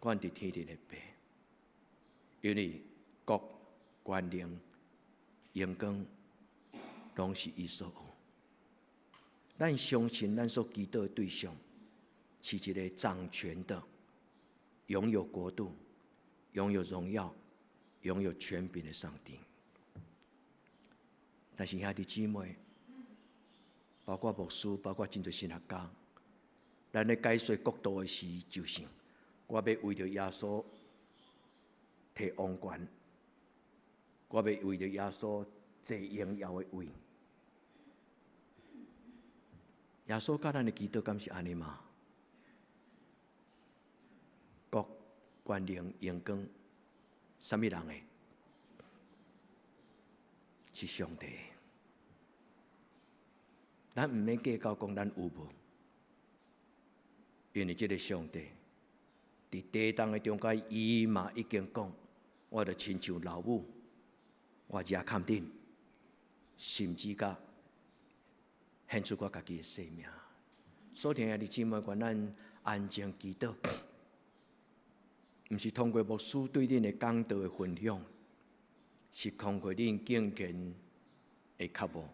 阮佇天頂的父，因為國、權能、榮光，攏是伊所有。咱相信咱所祈禱的對象是一個掌權的、擁有國度、擁有榮耀、擁有權柄的上帝。但是兄弟姊妹，包括牧師，包括真濟神學家，咱咧解說國度的時，就是我欲為著耶穌提王權，我欲為著耶穌坐榮耀的位。耶穌教咱的祈禱，敢是按呢嗎？國、權能、榮光，啥物人的？是上帝。咱毋免計較講咱有無，因為這个上帝佇地動的中間，伊嘛已經講，我就親像老母，我遮崁頂，甚至甲獻出我家己的性命。所以兄弟姊妹，願咱安靜祈禱，毋是通過牧師對恁的講道的分享，是通過恁敬虔的腳步。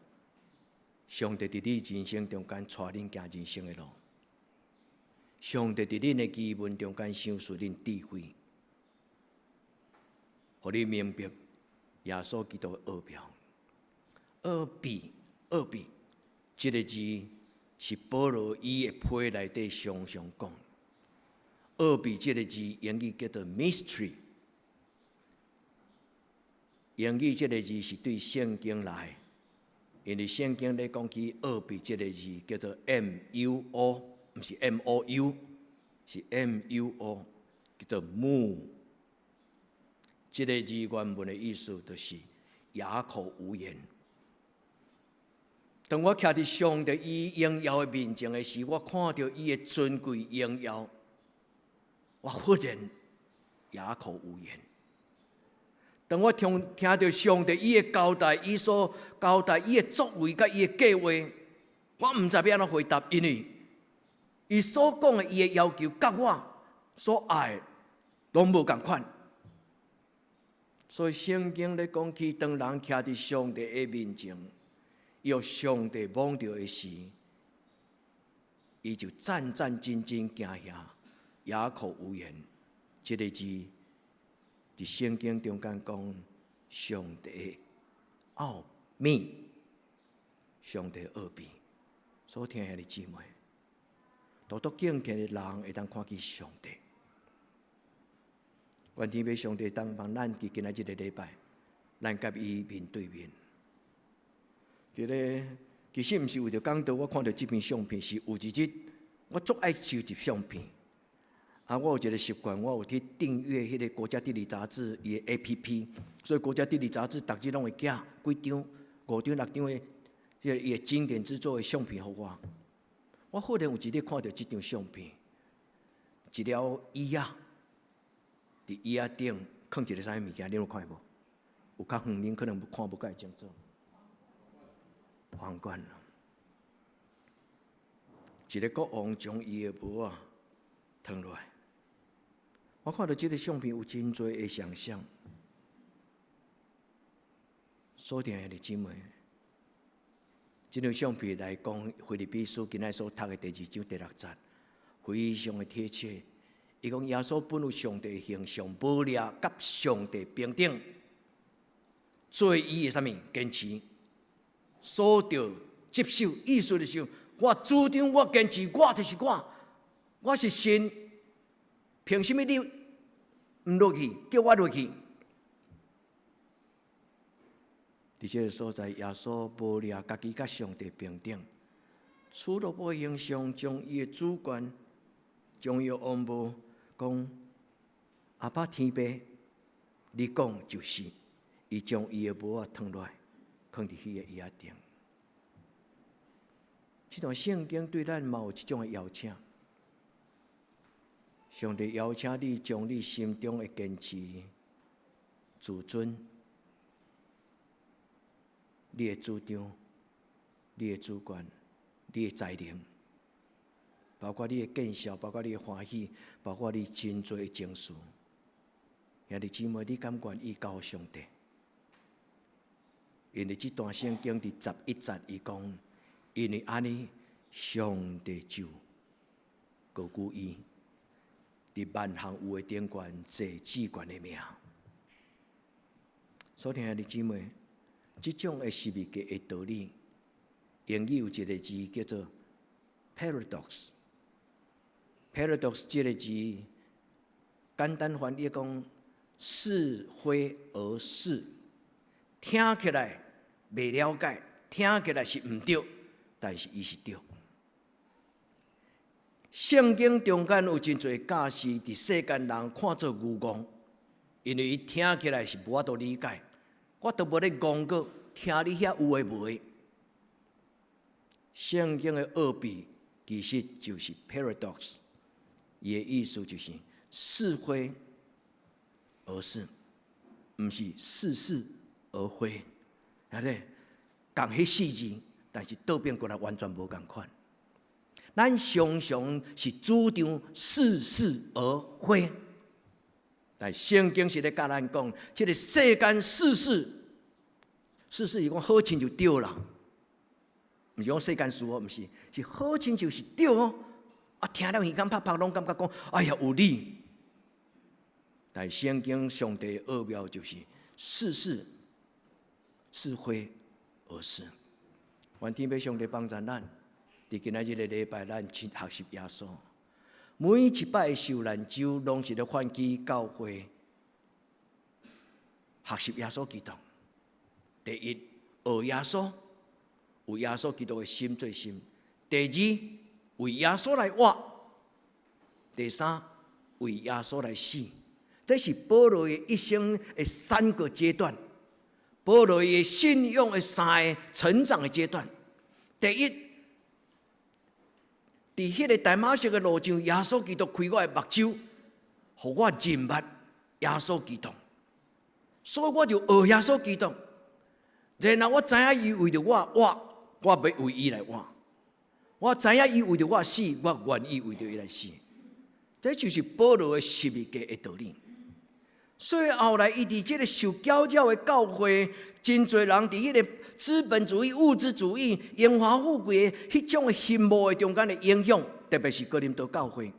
上帝佇你人生中間帶恁行人生的路，上帝佇恁的疑問中間賞賜恁智慧，予你明白耶穌基督的奧妙。奧秘，奧秘，這个字是保羅伊的批內底常常講。奧秘這个字英語叫做 mystery，英語這个字是對聖經來。因為聖經咧講起奧秘這个字叫做 M U O，毋是 M O U，是 M U O，叫做 mu。這个字原文的意思就是啞口無言。當我徛佇上帝伊榮耀的面前的時，我看著伊的尊貴榮耀，我忽然啞口無言。當我聽聽著上帝伊的交代，伊所交代伊的作為佮伊的計劃，我毋知欲按怎回答，因為伊所講的伊的要求，佮我所愛攏無仝款。所以聖經咧講起，當人徛佇上帝的面前，予上帝摸著的時，伊就戰戰兢兢驚嚇，啞口無言。這个字佇聖經中間講上帝的奧秘，上帝奧秘。所聽兄弟姊妹，獨獨敬虔的人會當看見上帝。願天父上帝當幫咱佇今仔這个禮拜，咱佮伊面對面。佇咧，其實毋是為著講道，我看著這篇相片是有一日，我足愛收集相片。啊，我有一个習慣，我有去訂閱彼个國家地理雜誌伊的 APP，所以國家地理雜誌逐日攏會寄幾張、五張、六張的，這个伊的經典之作的相片予我。我忽然有一日看著這張相片，一粒椅仔，佇椅仔頂囥一个啥物物件，你有看無？有較遠，恁可能看無蓋清楚。皇冠。一个國王將伊的帽仔脫落來。我看著這个相片有真濟的想象。所聽的弟姊妹，這張相片來講，腓立比書今仔所讀的第二章第六節，非常的貼切。伊講耶穌本有上帝形象，無掠佮上帝平等，做伊的啥物堅持，所著接受，意思就是，我主張，我堅持，我就是我，我是神。憑什麼你毋落去，叫我落去？佇這个所在，耶穌無掠家己佮上帝平等，取奴僕形象，將伊的主權，將伊的王帽，講阿爸天父，你講就是，伊將伊的帽仔脫落來，囥佇彼个椅仔頂。這段聖經對咱嘛有這種的邀請。上帝邀請你將你心中的堅持、自尊、你的主張、你的主權、你的才能，包括你的見識，包括你的歡喜，包括你真濟的情緒。兄弟姊妹，你敢願意交予上帝？因為這段聖經佇11節，伊講，因為按呢，上帝就高舉伊。佇萬項有的頂懸，坐至懸的名。所以兄弟姊妹，這種的十字架的道理，英語有一个字叫做 paradox。paradox 這个字，簡單翻譯講似非而是，聽起來袂了解，聽起來是毋對，但是伊是對。聖經中間有真濟教示，佇世間人看做愚戇，因為伊聽起來是無法度理解。我都無咧戇閣聽你遐有的無的。聖經的奧秘其實就是 paradox，伊的意思就是似非而是，毋是似是而非，係咧？仝彼四字，但是倒變過來完全無仝款。咱常常是主張似是而非，但聖經是咧共咱講，這个世間似是，似是是講好親像對啦，毋是講世間事哦，毋是，是好親像是對哦。啊，聽了耳孔拍拍，攏感覺講，哎呀有理。但聖經上帝奧妙就是似是是非而是，願天父上帝幫助咱。佇今仔日个禮拜，咱去學習耶穌。每一擺的受難週，攏是咧喚起教會學習耶穌基督。第一，學耶穌，有耶穌基督的心做心；第二，為耶穌來活；第三，為耶穌來死。這是保羅的一生的三個階段。保羅的信仰的三個成長的階段。第一，佇彼个大馬色的路上，耶穌基督開我的目睭，予我認捌耶穌基督，所以我就學耶穌基督。然後我知影伊為著我活，我欲為伊來活。我知影伊為著我死，我願意為著伊來死。這就是保羅的十字架的道理。所以後來，伊佇這个受攪擾的教會，真濟人佇彼个資本主義、物質主義、榮華富貴的彼種的羨慕的中間的影響，特別是哥林多教會，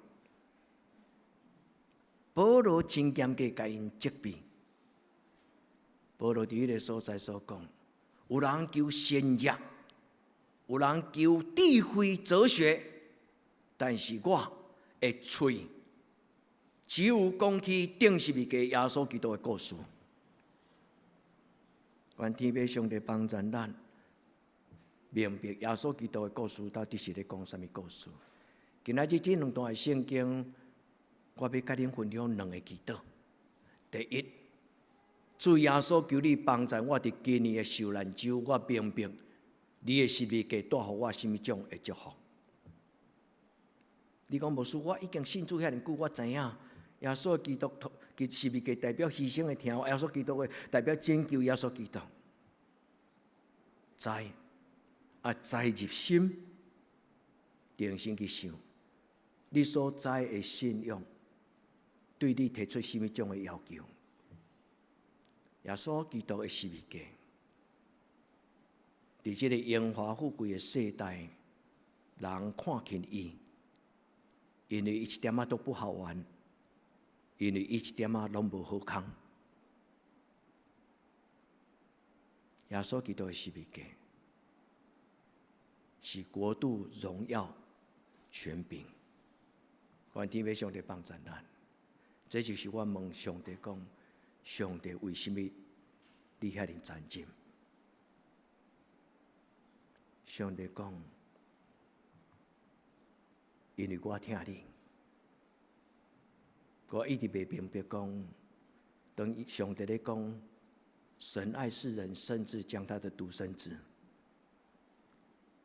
保羅真嚴格共𪜶責備。保羅佇彼个所在所講，有人求神跡，有人求智慧哲學，但是我的喙只有講起釘十字架耶穌基督的故事。願天父上帝幫助咱明白耶穌基督的故事到底是咧講啥物故事。今仔日這兩段的聖經，我欲佮恁分享兩个祈禱。第一，主耶穌求你幫助我佇今年的受難週，我明白你的十字架帶予我啥物種的祝福。你講牧師，我已經信主遐爾久，我知影耶穌基督佢十字架代表犧牲的疼，耶穌基督的代表拯救，耶穌基督。知啊，知入心，定心去想，你所知的信仰，對你提出啥物種的要求？耶穌基督的十字架，佇這个榮華富貴的世代，人看輕伊，因為伊一點仔都不好玩，因為伊一點仔攏無好康。耶穌基督的十字架，是國度榮耀權柄。願天父上帝幫贊咱，這就是我問上帝講：上帝為什麼你遐爾殘忍？上帝講：因為我疼你。我一直袂明白講，當上帝咧講，神愛世人，甚至將他的獨生子，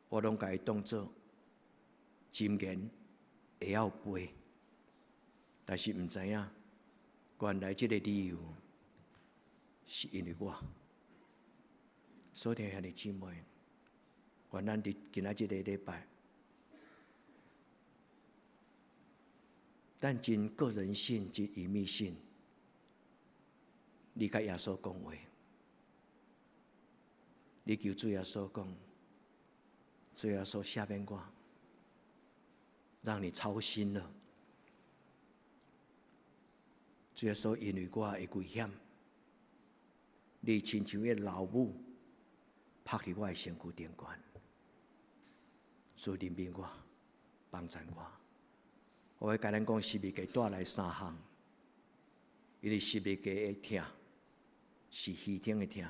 我攏共伊當做箴言會曉背，但是毋知影，原來這个理由是因為我。所以兄弟姊妹，願咱佇今仔這个禮拜，咱真個人性、真隱秘性，你佮耶穌講話，你求主耶穌講，主耶穌赦免我，讓你操心了。主耶穌因為我的危險，你親像彼个老母拍佇我的身軀頂懸，主憐憫我，幫助我。我會共咱講十字架帶來三項，因為十字架的疼是犧牲的疼，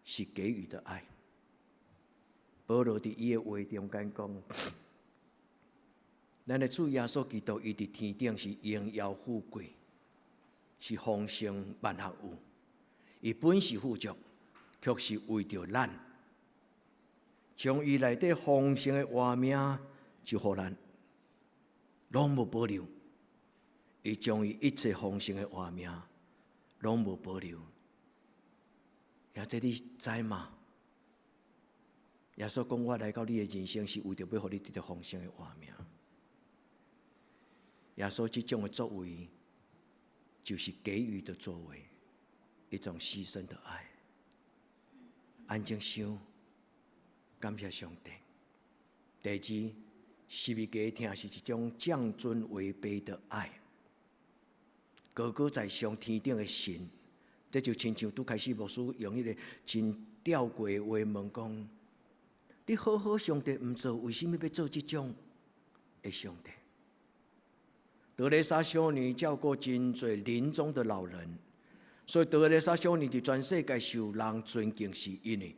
是給予的愛。保羅佇伊的話中間講，咱的主耶穌基督，伊佇天頂是榮耀富貴，是豐盛萬合有。伊本是富足，卻是為著咱，將伊內底豐盛的活命就予咱，攏無保留。伊將伊一切豐盛的活命攏無保留。兄弟你知嗎？耶穌講：我來到你的人生，是為著欲予你得著豐盛的活命。耶穌這種的作為，就是給予的作為，一種犧牲的愛。安靜想，感謝上帝。第二，十字架疼是一種降尊為卑的愛。高高在上天頂的神，這就親像拄開始牧師用彼个真吊詭的話問講：你好好上帝毋做，為什麼欲做這種的上帝？德蕾莎修女照顧真濟臨終的老人，所以德蕾莎修女佇全世界受人尊敬，是因為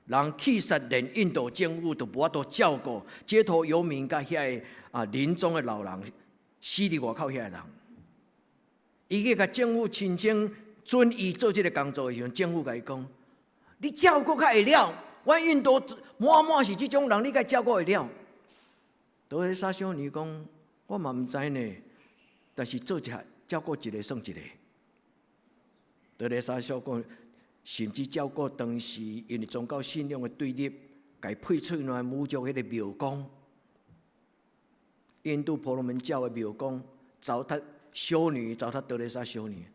人氣煞連印度政府都無法度照顧街頭遊民佮遐个啊臨終的老人，死佇外口遐个人，伊去共政府申請准伊做這个工作的時陣，政府共伊講：你照顧較會了，阮印度滿滿是這種人，你敢照顧會了？德蕾莎修女講：我嘛毋知呢。但是做一下照顧一个算一个。德蕾莎修女甚至照顧當時因為宗教信仰的對立，共伊配喙來侮辱彼个廟公。印度婆羅門教的廟公糟蹋修女，糟蹋德蕾莎修女。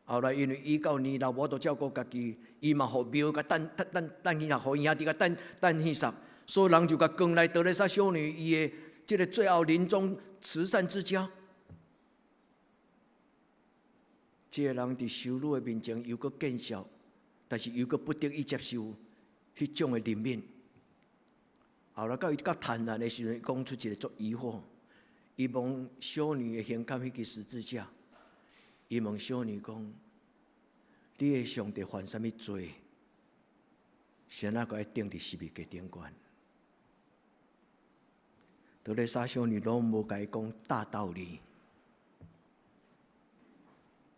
後來因為伊到年老無法度照顧家己，伊嘛予廟共等等等等去，予伊兄弟共等等去殺，所以人就共扛來德蕾莎修女伊的這个最後臨終慈善之家。這个人佇修女的面前猶閣見笑，但是猶閣不得已接受彼種的憐憫。後來到伊較坦然的時陣，講出一个足疑惑。伊問修女的胸坎彼支十字架，伊問修女講：你的上帝犯啥物罪？啥物閣愛釘佇十字架頂懸？德蕾莎修女攏無共伊講大道理。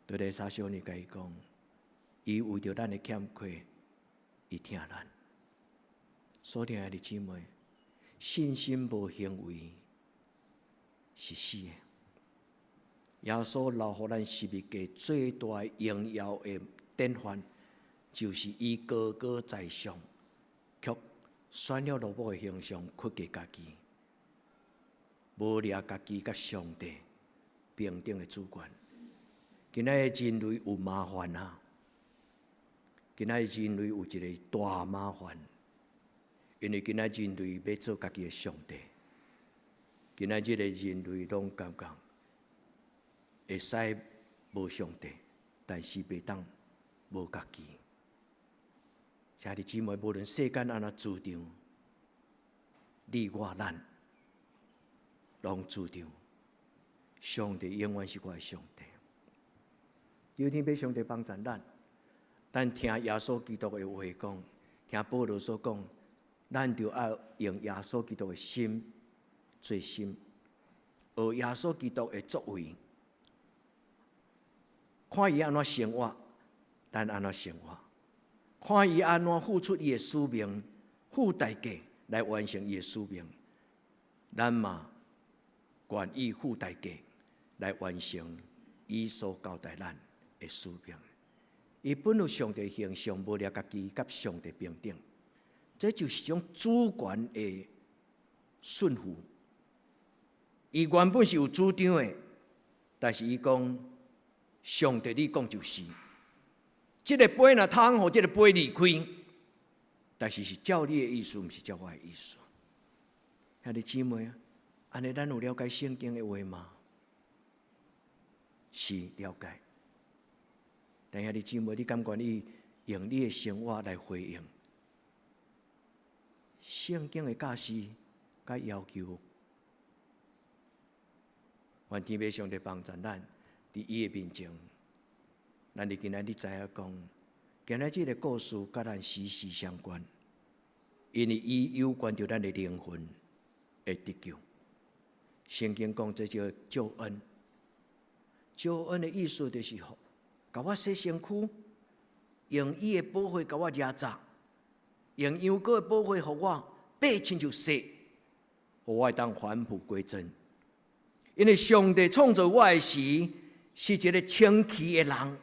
德蕾莎修女共伊講，伊為著咱的欠缺，伊疼咱。所疼的姊妹，信心無行為是死的。耶穌留予咱十字架最大榮耀的典範，就是伊高高在上，卻選了奴僕的形象，屈低家己，無掠家己佮上帝平等的主權。今仔日人類有麻煩啊！今仔日人類有一個大麻煩，因為今仔日人類欲做家己的上帝。今仔日的人類攏感覺會使無上帝，但是袂當無家己。兄弟姊妹，無論世間按怎主張，你我咱攏主張，上帝永遠是我的上帝。求天父上帝幫助咱，咱聽耶穌基督的話講，聽保羅所講，咱就愛用耶穌基督的心做心，學耶穌基督的作為，看伊按怎生活，咱按怎生活；看伊按怎付出伊的使命，付代價來完成伊的使命，咱嘛願意付代價來完成伊所交代咱的使命。伊本有上帝形象，無掠家己佮上帝平等，這就是一種主權的順服。伊原本是有主張的，但是伊講上帝，你講就是。這个杯若通予這个杯離開，但是是照你的意思，毋是照我的意思。兄弟姊妹啊，按呢咱有了解聖經的話嗎？是了解。但兄弟姊妹，你敢願意用你的生活來回應聖經的教示佮要求？願天父上帝幫助咱，佇伊的面前，咱佇今仔日知影講，今仔這个故事佮咱息息相關，因為伊有關著咱的靈魂的得救。聖經講這叫救恩，救恩的意思就是，共我洗身軀，用伊的寶血共我掠鑿，用羊羔的寶血予我白親像雪，予我會當返璞歸真。因為上帝創造我的時是一個清氣的人，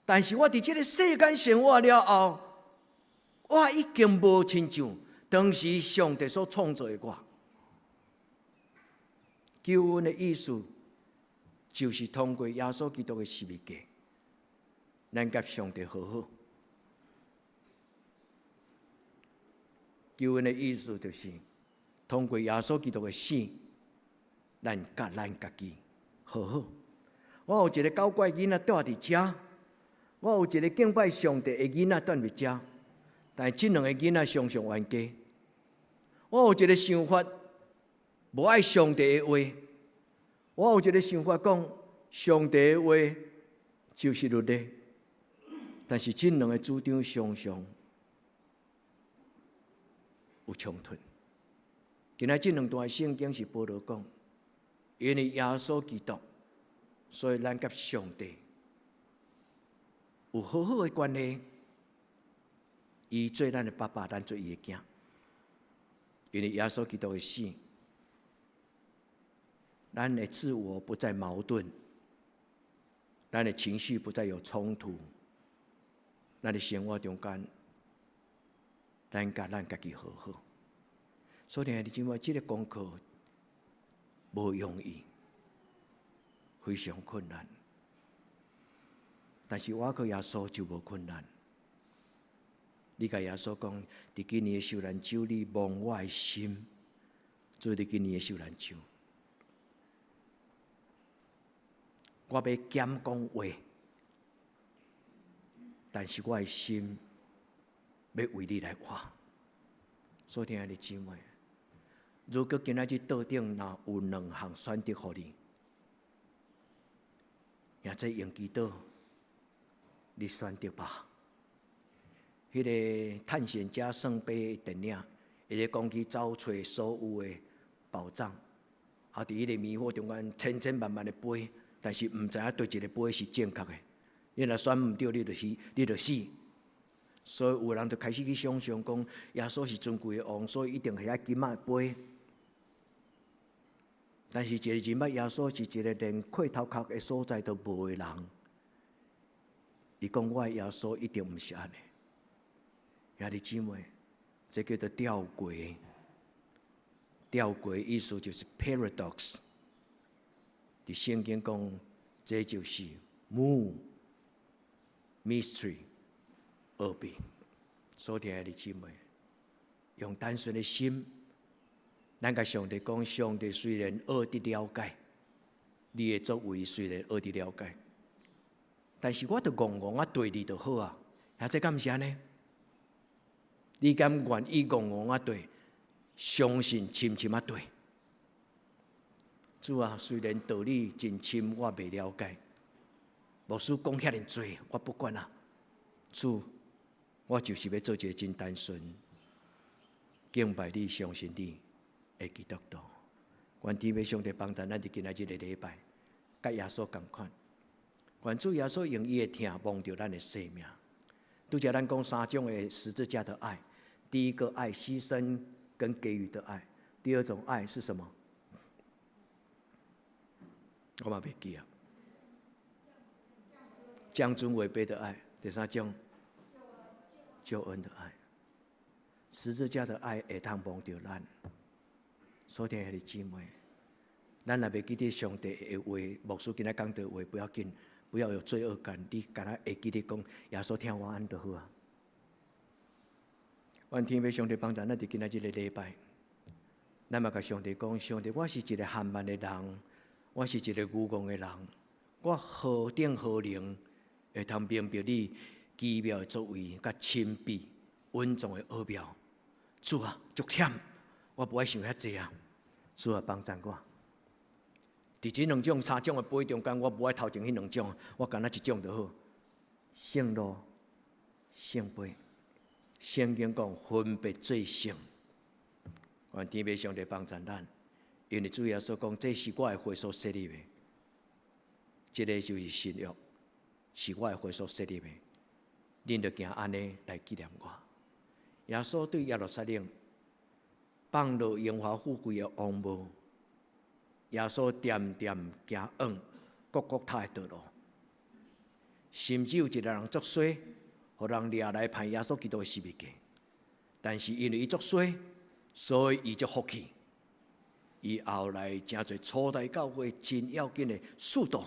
但是我佇這个世間生活了後，我已經無親像當時上帝所創造的我。救恩的意思就是通過耶穌基督的十字架，咱佮上帝和好。救恩的意思就是通過耶穌基督的死，咱佮咱家己和好。我有一个搞怪囡仔蹛佇遮，我有一个敬拜上帝的囡仔蹛佇遮，但是這兩個囡仔常常冤家。我有一个想法，無愛上帝的話；我有一个想法講，上帝的話就是律例。但是這兩个主張常常有衝突。今仔這兩段聖經是保羅講，因為耶穌基督，所以咱佮上帝有好好的關係。伊做咱的爸爸，咱做伊的囝。因為耶穌基督的死，咱的自我不再矛盾，咱的情緒不再有衝突，咱的生活中間，咱佮咱家己和好。所以，兄弟姊妹，這个功課無容易，非常困難。但是倚靠耶穌就無困難。你共耶穌講，佇今年的受難週，你摸我的心，做佇今年的受難週，我欲減講話，但是我的心欲為你來活。所以，親愛的姊妹，如果今仔日桌頂若有兩項選擇予你，也這用祈禱，你選擇吧。彼个探險家聖杯的電影，伊咧講去走揣所有的寶藏。啊！佇彼个迷惑中間，千千萬萬个杯，但是毋知影佗一个杯是正確的。你若選毋著，你就死，你就死。所以有人就開始去想象講，耶穌是尊貴的王，所以一定係愛金仔杯。但是一个人捌耶穌是一個連磕頭殼的所在都無的人，伊講我的耶穌一定毋是按呢。兄弟姊妹，這叫做吊詭。吊詭意思就是 paradox。佇聖經講，這就是母 mystery 奧秘。所聽的弟姊妹，用單純的心，咱共上帝講，上帝雖然奧得了解，你的作為雖然奧得了解，但是我著戇戇仔對你就好啊。啊，這敢毋是按呢？你敢願意戇戇仔對？相信深深仔對？主啊，雖然道理真深，我袂了解。牧師講遐爾濟，我不管啊。主，我就是欲做一个真單純、敬拜你、相信你的基督徒。願天父上帝幫助咱佇今仔日个禮拜，佮耶穌仝款。願主耶穌用伊的疼摸著咱的生命。拄才咱講三種的十字架的愛，第一個愛犧牲跟給予的愛，第二種愛是什麼？我嘛袂記啊。降尊為卑的愛，第三種救恩的愛，十字架的愛會通摸著咱。所聽的姊妹，咱若袂記得上帝的話，牧師今仔講的話不要緊，不要有罪惡感。你敢若會記得講耶穌疼我按呢就好啊。願天父上帝幫助咱佇今仔這个禮拜，咱嘛共上帝講：上帝，我是一个緩慢的人，我是一个愚戇的人，我何等何能會通明白你奇妙的作為，佮神秘隱藏的奧妙？主啊，足忝，我無愛想遐濟啊！主啊，幫助我。佇這兩種、三種的杯中間，我無愛頭前彼兩種，我干焦一種就好。聖露、聖杯，聖經講分別做聖。願天父上帝幫助咱，因為主耶穌講，這是我的血所設立的，這个就是新約，是我的血所設立的。恁著行按呢來紀念我。耶穌對耶路撒冷放落榮華富貴的王帽，耶穌恬恬行往各各他的道路，甚至有一个人足衰，予人掠來判耶穌基督的十字架，但是因為伊足衰，所以伊就福氣。伊後來成做初代教會真要緊的使徒。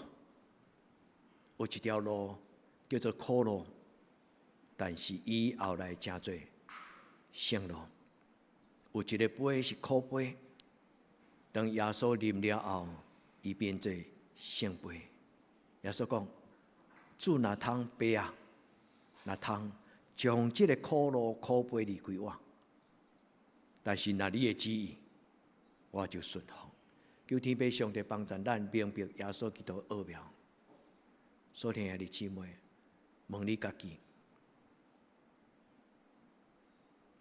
有一條路叫做苦路，但是伊後來成做聖路。有一个杯是苦杯，當耶穌啉了後，伊變做聖杯。耶穌講：主若通爸啊，若通將這个苦路苦杯離開我，但是若你的旨意，我就順服。求天父上帝幫助咱明白耶穌基督的奧妙。所聽的姊妹，問你家己，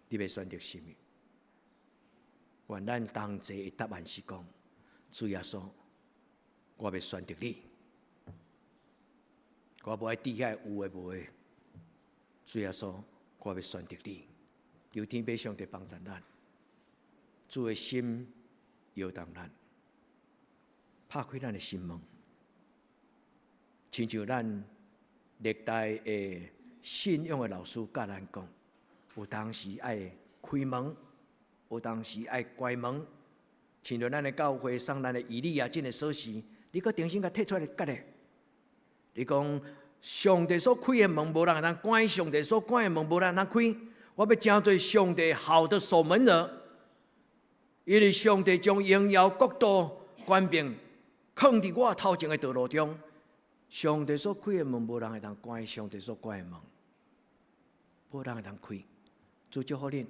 你欲選擇啥物？願咱同齊的答案是講：主耶穌，我欲選擇你，我無愛佇遐有的無的。主耶穌，我欲選擇你。求天父上帝幫助咱，主的心搖動咱，拍開咱的心門，親像咱歷代的信仰的老師教咱講，有當時愛開門，有當時愛關門。親像咱的教會送咱的以利亞金的鎖匙，你閣重新共提出來結咧。你講上帝所開的門，無人會當關；上帝所關的門，無人會當開。我欲成做上帝好的守門人，因為上帝將榮耀國度權柄囥佇我頭前的道路中。上帝所開的門，無人會當關；上帝所關的門，無人會當開。主祝福恁，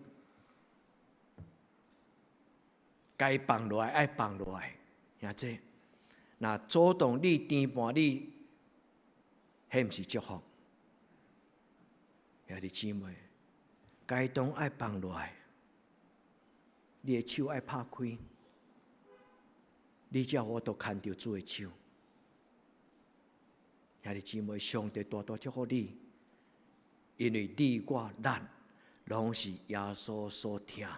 該放落來愛放落來，兄弟，若阻擋你、牽絆你，彼毋是祝福。兄弟姊妹，該當愛放落來，你的手愛拍開，你才有法度牽著主的手。兄弟姊妹，上帝大大祝福你，因為你我咱攏是耶穌所疼，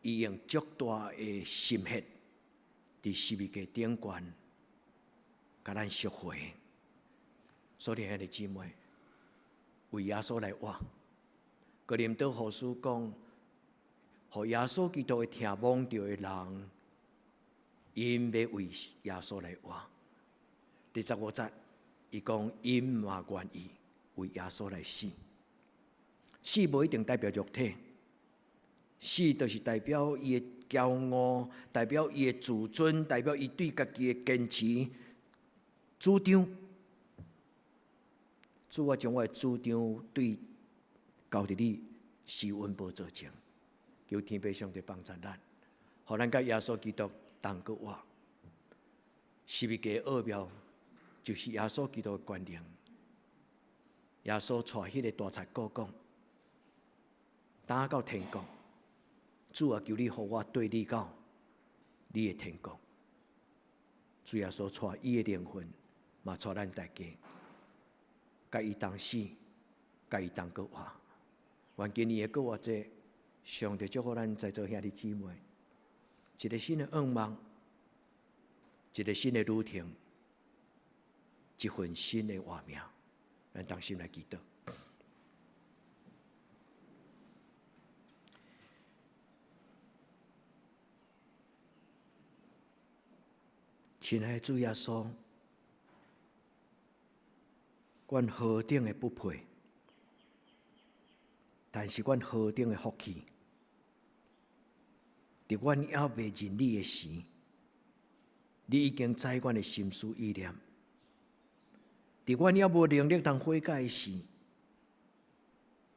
伊用足大的心血，佇十字架頂懸，共咱贖回。所以兄弟姊妹，為耶穌來活。哥林多後書講，予耶穌基督的疼摸著的人，𪜶欲為耶穌來活。第15節，伊講𪜶嘛願意為耶穌來死。死無一定代表肉體，死就是代表伊的驕傲，代表伊的自尊，代表伊對家己的堅持主張。主，我將我的主張對交佇你施恩寶座前，求天父上帝幫助咱，予咱佮耶穌基督同閣活。十字架奧妙就是耶穌基督的權能。耶穌帶彼個大賊哥講：擔到天國，主啊，求你予我綴你到你的天國。主耶穌帶伊的靈魂，嘛帶咱大家，佮伊同死，佮伊同閣活。願今年的復活節，上帝祝福咱在座兄弟姊妹，一個新的願望，一個新的旅程，一份新的活命。咱同心來祈禱。親愛的主耶穌，阮何等的不配，但是阮何等的福氣，佇阮猶未認你的時，你已經知阮的心思意念；佇阮猶無能力通悔改的時，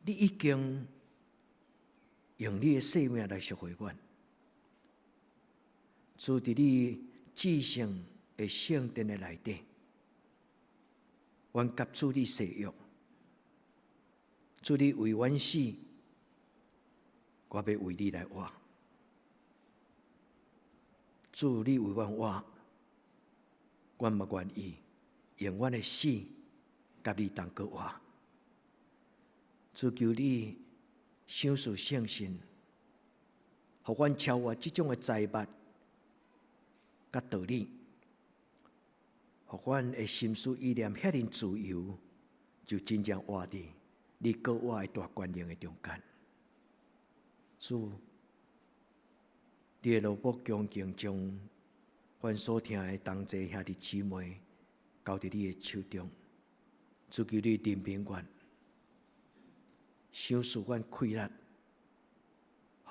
你已經用你的生命來贖回阮。主，佇你至聖的聖殿的內底，阮佮主你誓約，主你為阮死，我欲為你來活。主你為阮活，阮嘛願意用阮的死佮你同閣活。主，求你賞賜聖神，予阮超越這種的財物佮道理，予阮的心思意念遐爾自由，就真正活佇你閣我的大權能的中間。主，你的蘿蔔恭敬將阮所疼的同齊兄弟姊妹交佇你的手中，主，求你憐憫阮，賞賜阮氣力，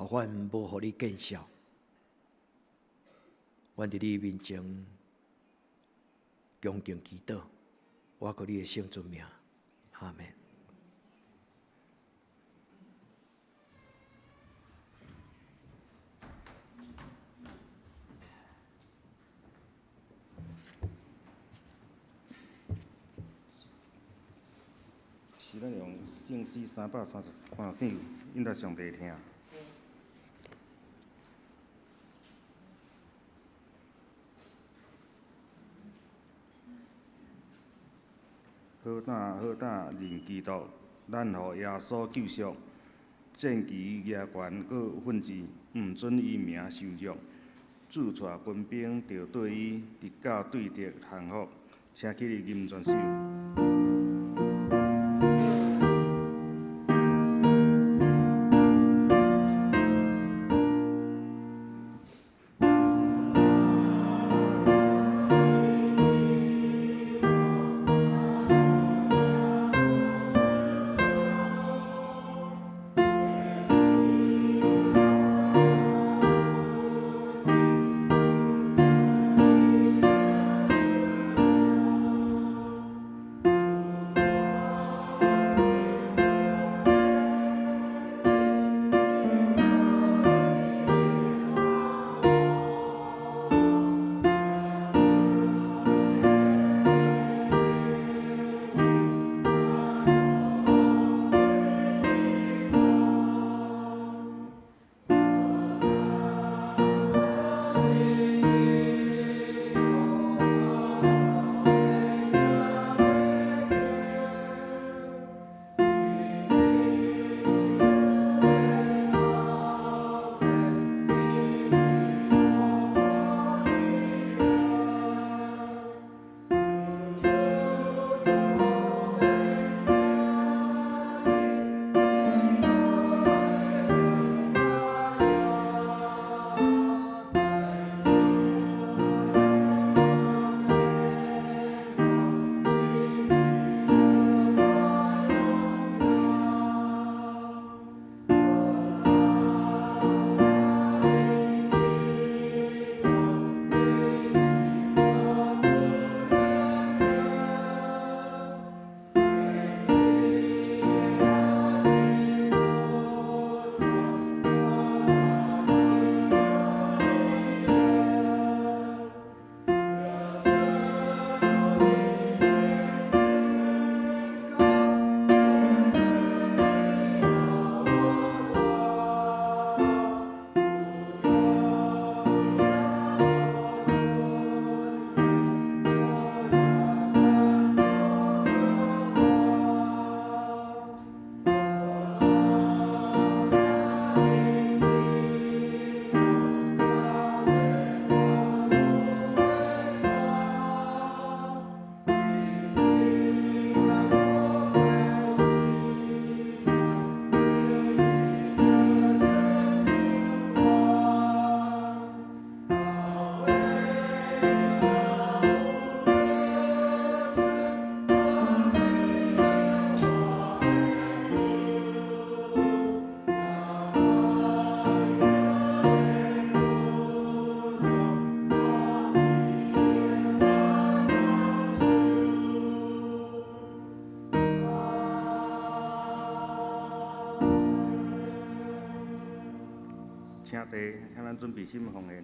予阮無予你見笑。阮佇你面前恭敬祈禱，我靠你的聖尊名，阿們。是咱用聖詩333首，引導上帝聽。好膽好膽認基督，咱予耶穌救贖，戰旗舉懸閣奮志，毋准伊名受辱。主帶軍兵著綴伊，直到對敵降服。請起立吟全首。請坐，請咱準備心奉獻。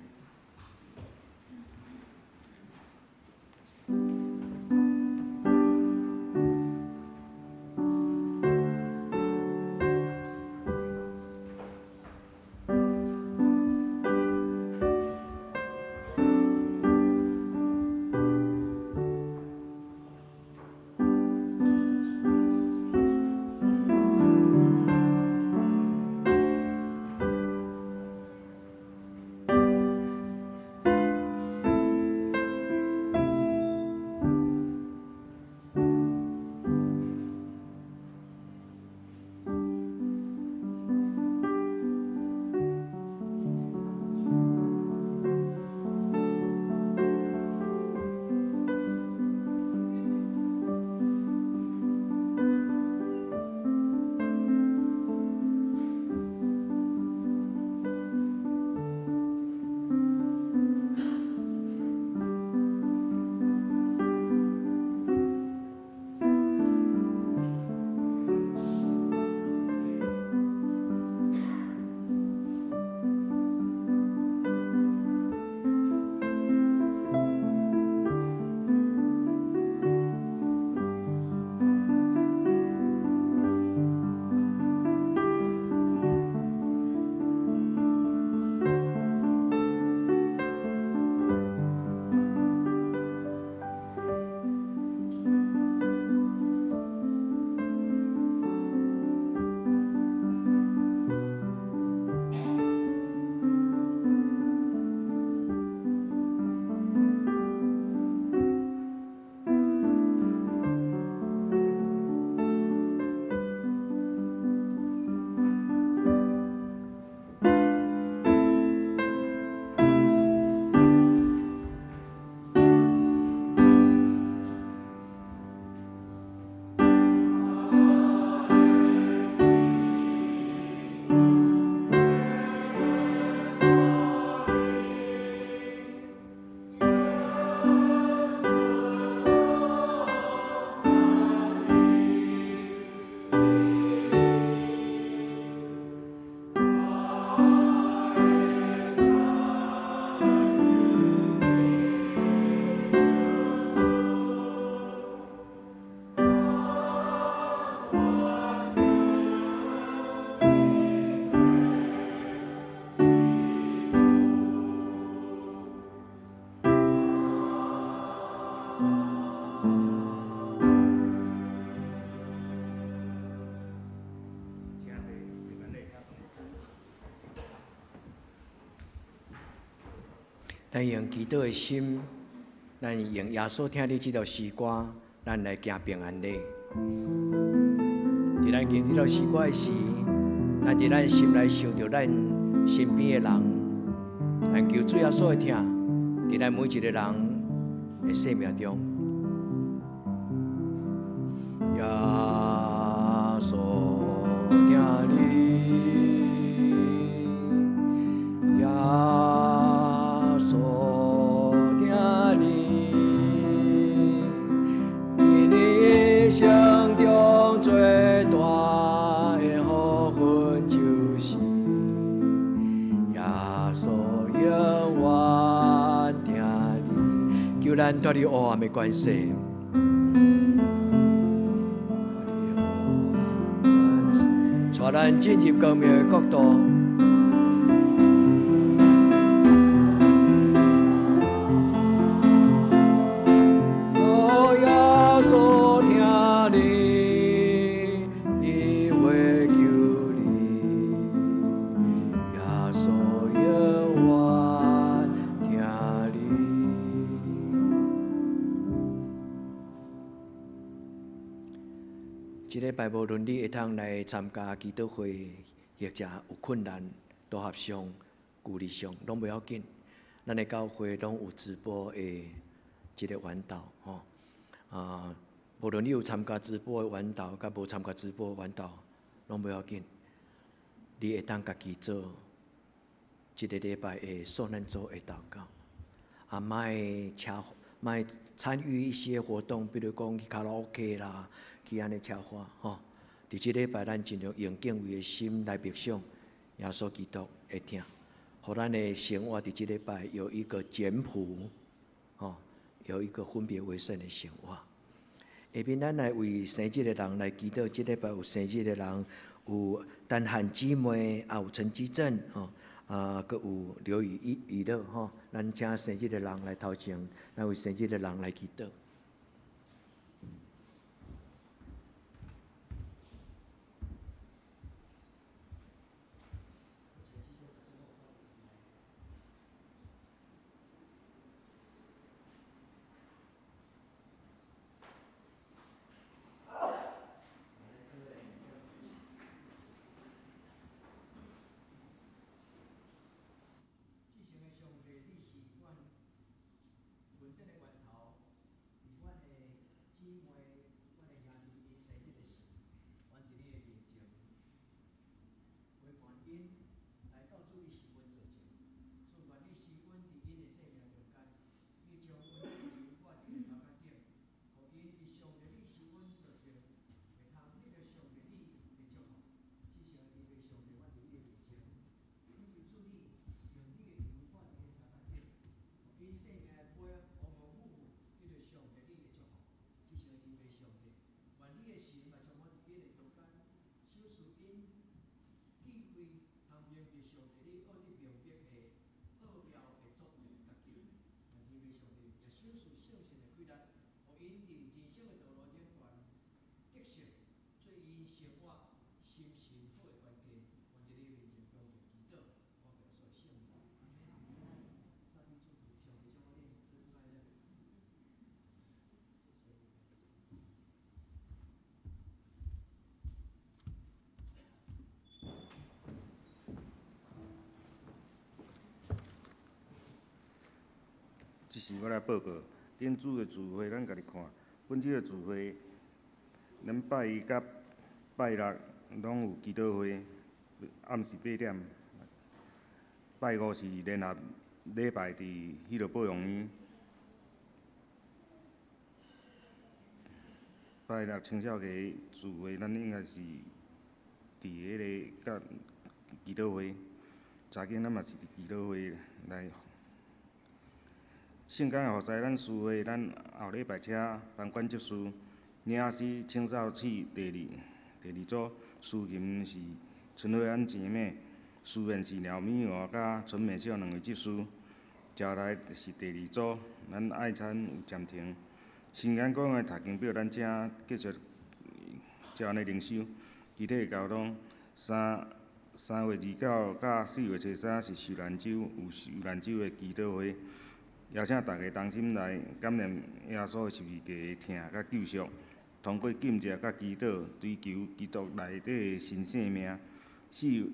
咱用祈禱的心，咱用耶穌疼你這條詩歌，咱來行平安禮。佇咱行這條詩歌的時，咱佇咱心內想著咱身邊的人，咱求主耶穌的疼，佇咱每一個人的生命中。耶穌疼你，耶穌疼你，佇你一生中最大的福分就是耶穌永遠疼你。求咱脫離黑暗的關係。帶咱進入光明的國度。哦，耶穌疼你，伊會救你。耶穌永遠疼你。這禮拜無論你會通來參加祈禱會，或者有困難、道學上、距離上，攏無要緊。咱的教會攏有直播的這個管道，吼。啊，無論你有參加直播的管道，佮無參加直播的管道，攏無要緊。你會當家己做這個禮拜的受難週的禱告，啊，莫車，莫參與一些活動，比如講去卡拉 OK 啦，去按呢奢華，吼。佇這禮拜，咱盡量用敬畏的心來默想耶穌基督的疼。予咱的生活佇這禮拜有一個簡樸，吼，有一個分別為聖的生活。下面咱來為生日的人來祈禱，這禮拜有生日的人，有陳漢姊妹，也有陳吉正，吼，啊，閣有劉宇宇樂，吼，咱請生日的人來頭前，咱為生日的人來祈禱。這是我來報告，頂主的聚會，咱家己看。本週的聚會，咱拜一佮拜六攏有祈禱會，暗時8點。拜五是聯合禮拜佇彼落保養院。拜六清少節聚會，咱應該是佇彼个佮祈禱會。早間咱嘛是佇祈禱會來。聖工的服侍，咱司會，咱後禮拜請房管執事，領詩清掃室第二組，司琴是春花安姊妹，司宴是廖美娥佮陈美秀兩位執事。接下來是第二組，咱愛餐有暫停。新眼光的讀經表，咱請繼續照按呢靈修。具體交通，3月29佮4月23是受難週，有受難週的祈禱會。邀請大家同心來感念耶穌十字架的疼佮救贖，通過禁食佮祈禱，追求基督內底的新生命。4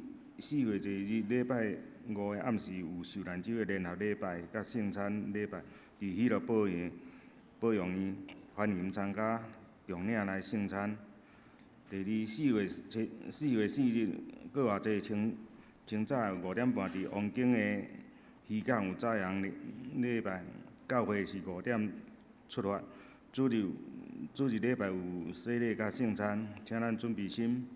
月20日禮拜五的暗時有受難週的聯合禮拜佮聖餐禮拜，佇喜樂保養院，歡迎參加共領來聖餐。第二，4月4日，閣偌濟清早5點半，佇王景的漁港有早堂禮拜，教會是5點出發。主日禮拜有洗禮佮聖餐，請咱準備心。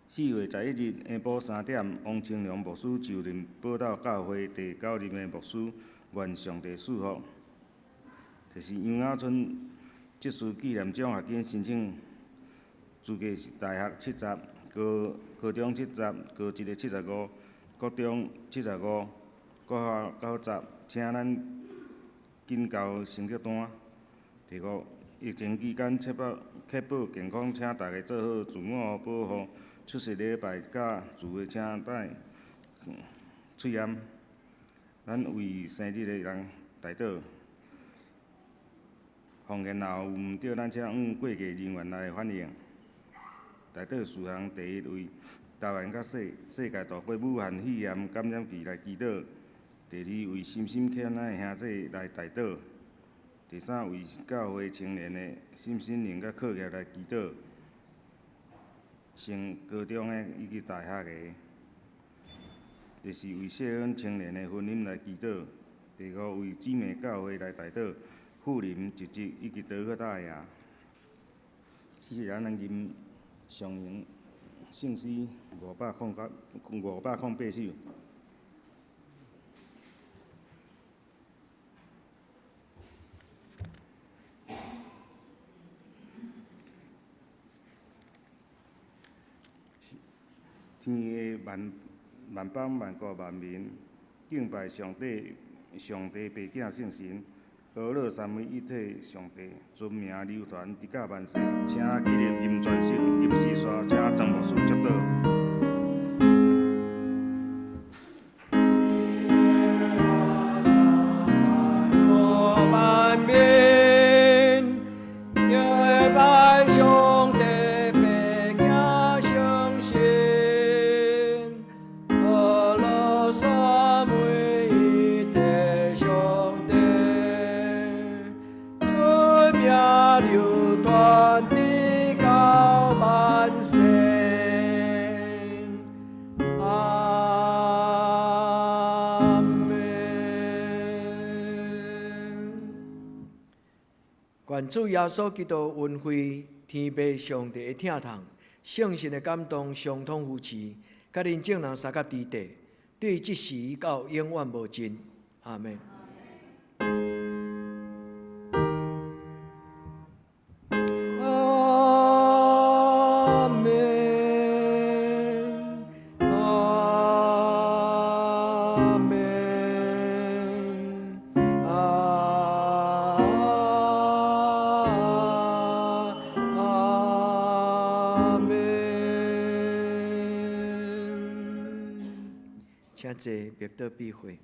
4月11日下晡3點，王清良牧師就任寶島教會第9任的牧師，願上帝賜福。就是楊雅春執事紀念獎學金申請資格是大學70，高中70，高職的75。國中75，國校90，請咱緊交成績單。第五，疫情期間確保健康，請大家做好自我保護。出席禮拜佮聚會，請戴喙罨。咱為生日的人代禱。方言若有毋對，咱請向過繼人員來反映。代禱事項第一為台灣佮世界度過武漢肺炎感染期來祈禱。第二為心心欠咱的兄弟來代禱。第三為教會青年的心心靈佮課業來祈禱。升高中的以及大學的。第四為謝恩青年的婚姻來祈禱。第五為姊妹教會來代禱，富林侄子以及德克大爺。這是咱吟上榮聖詩508首。天下萬萬邦萬國萬民，敬拜上帝，上帝白囝聖神，阿樂三位一體上帝，尊名流傳直到萬世。請起立林傳秀、林思山，請曾牧師祝禱。萬民敬拜上帝，白囝聖神，阿樂三位一體上帝，尊名流傳直到萬世。阿們。願主耶穌基督恩惠、天父上帝的疼痛、聖神的感動、相通扶持，佮恁眾人相佮佇地，對這時到永遠無盡。阿們。阿們，阿們，阿們。請坐，默禱閉會。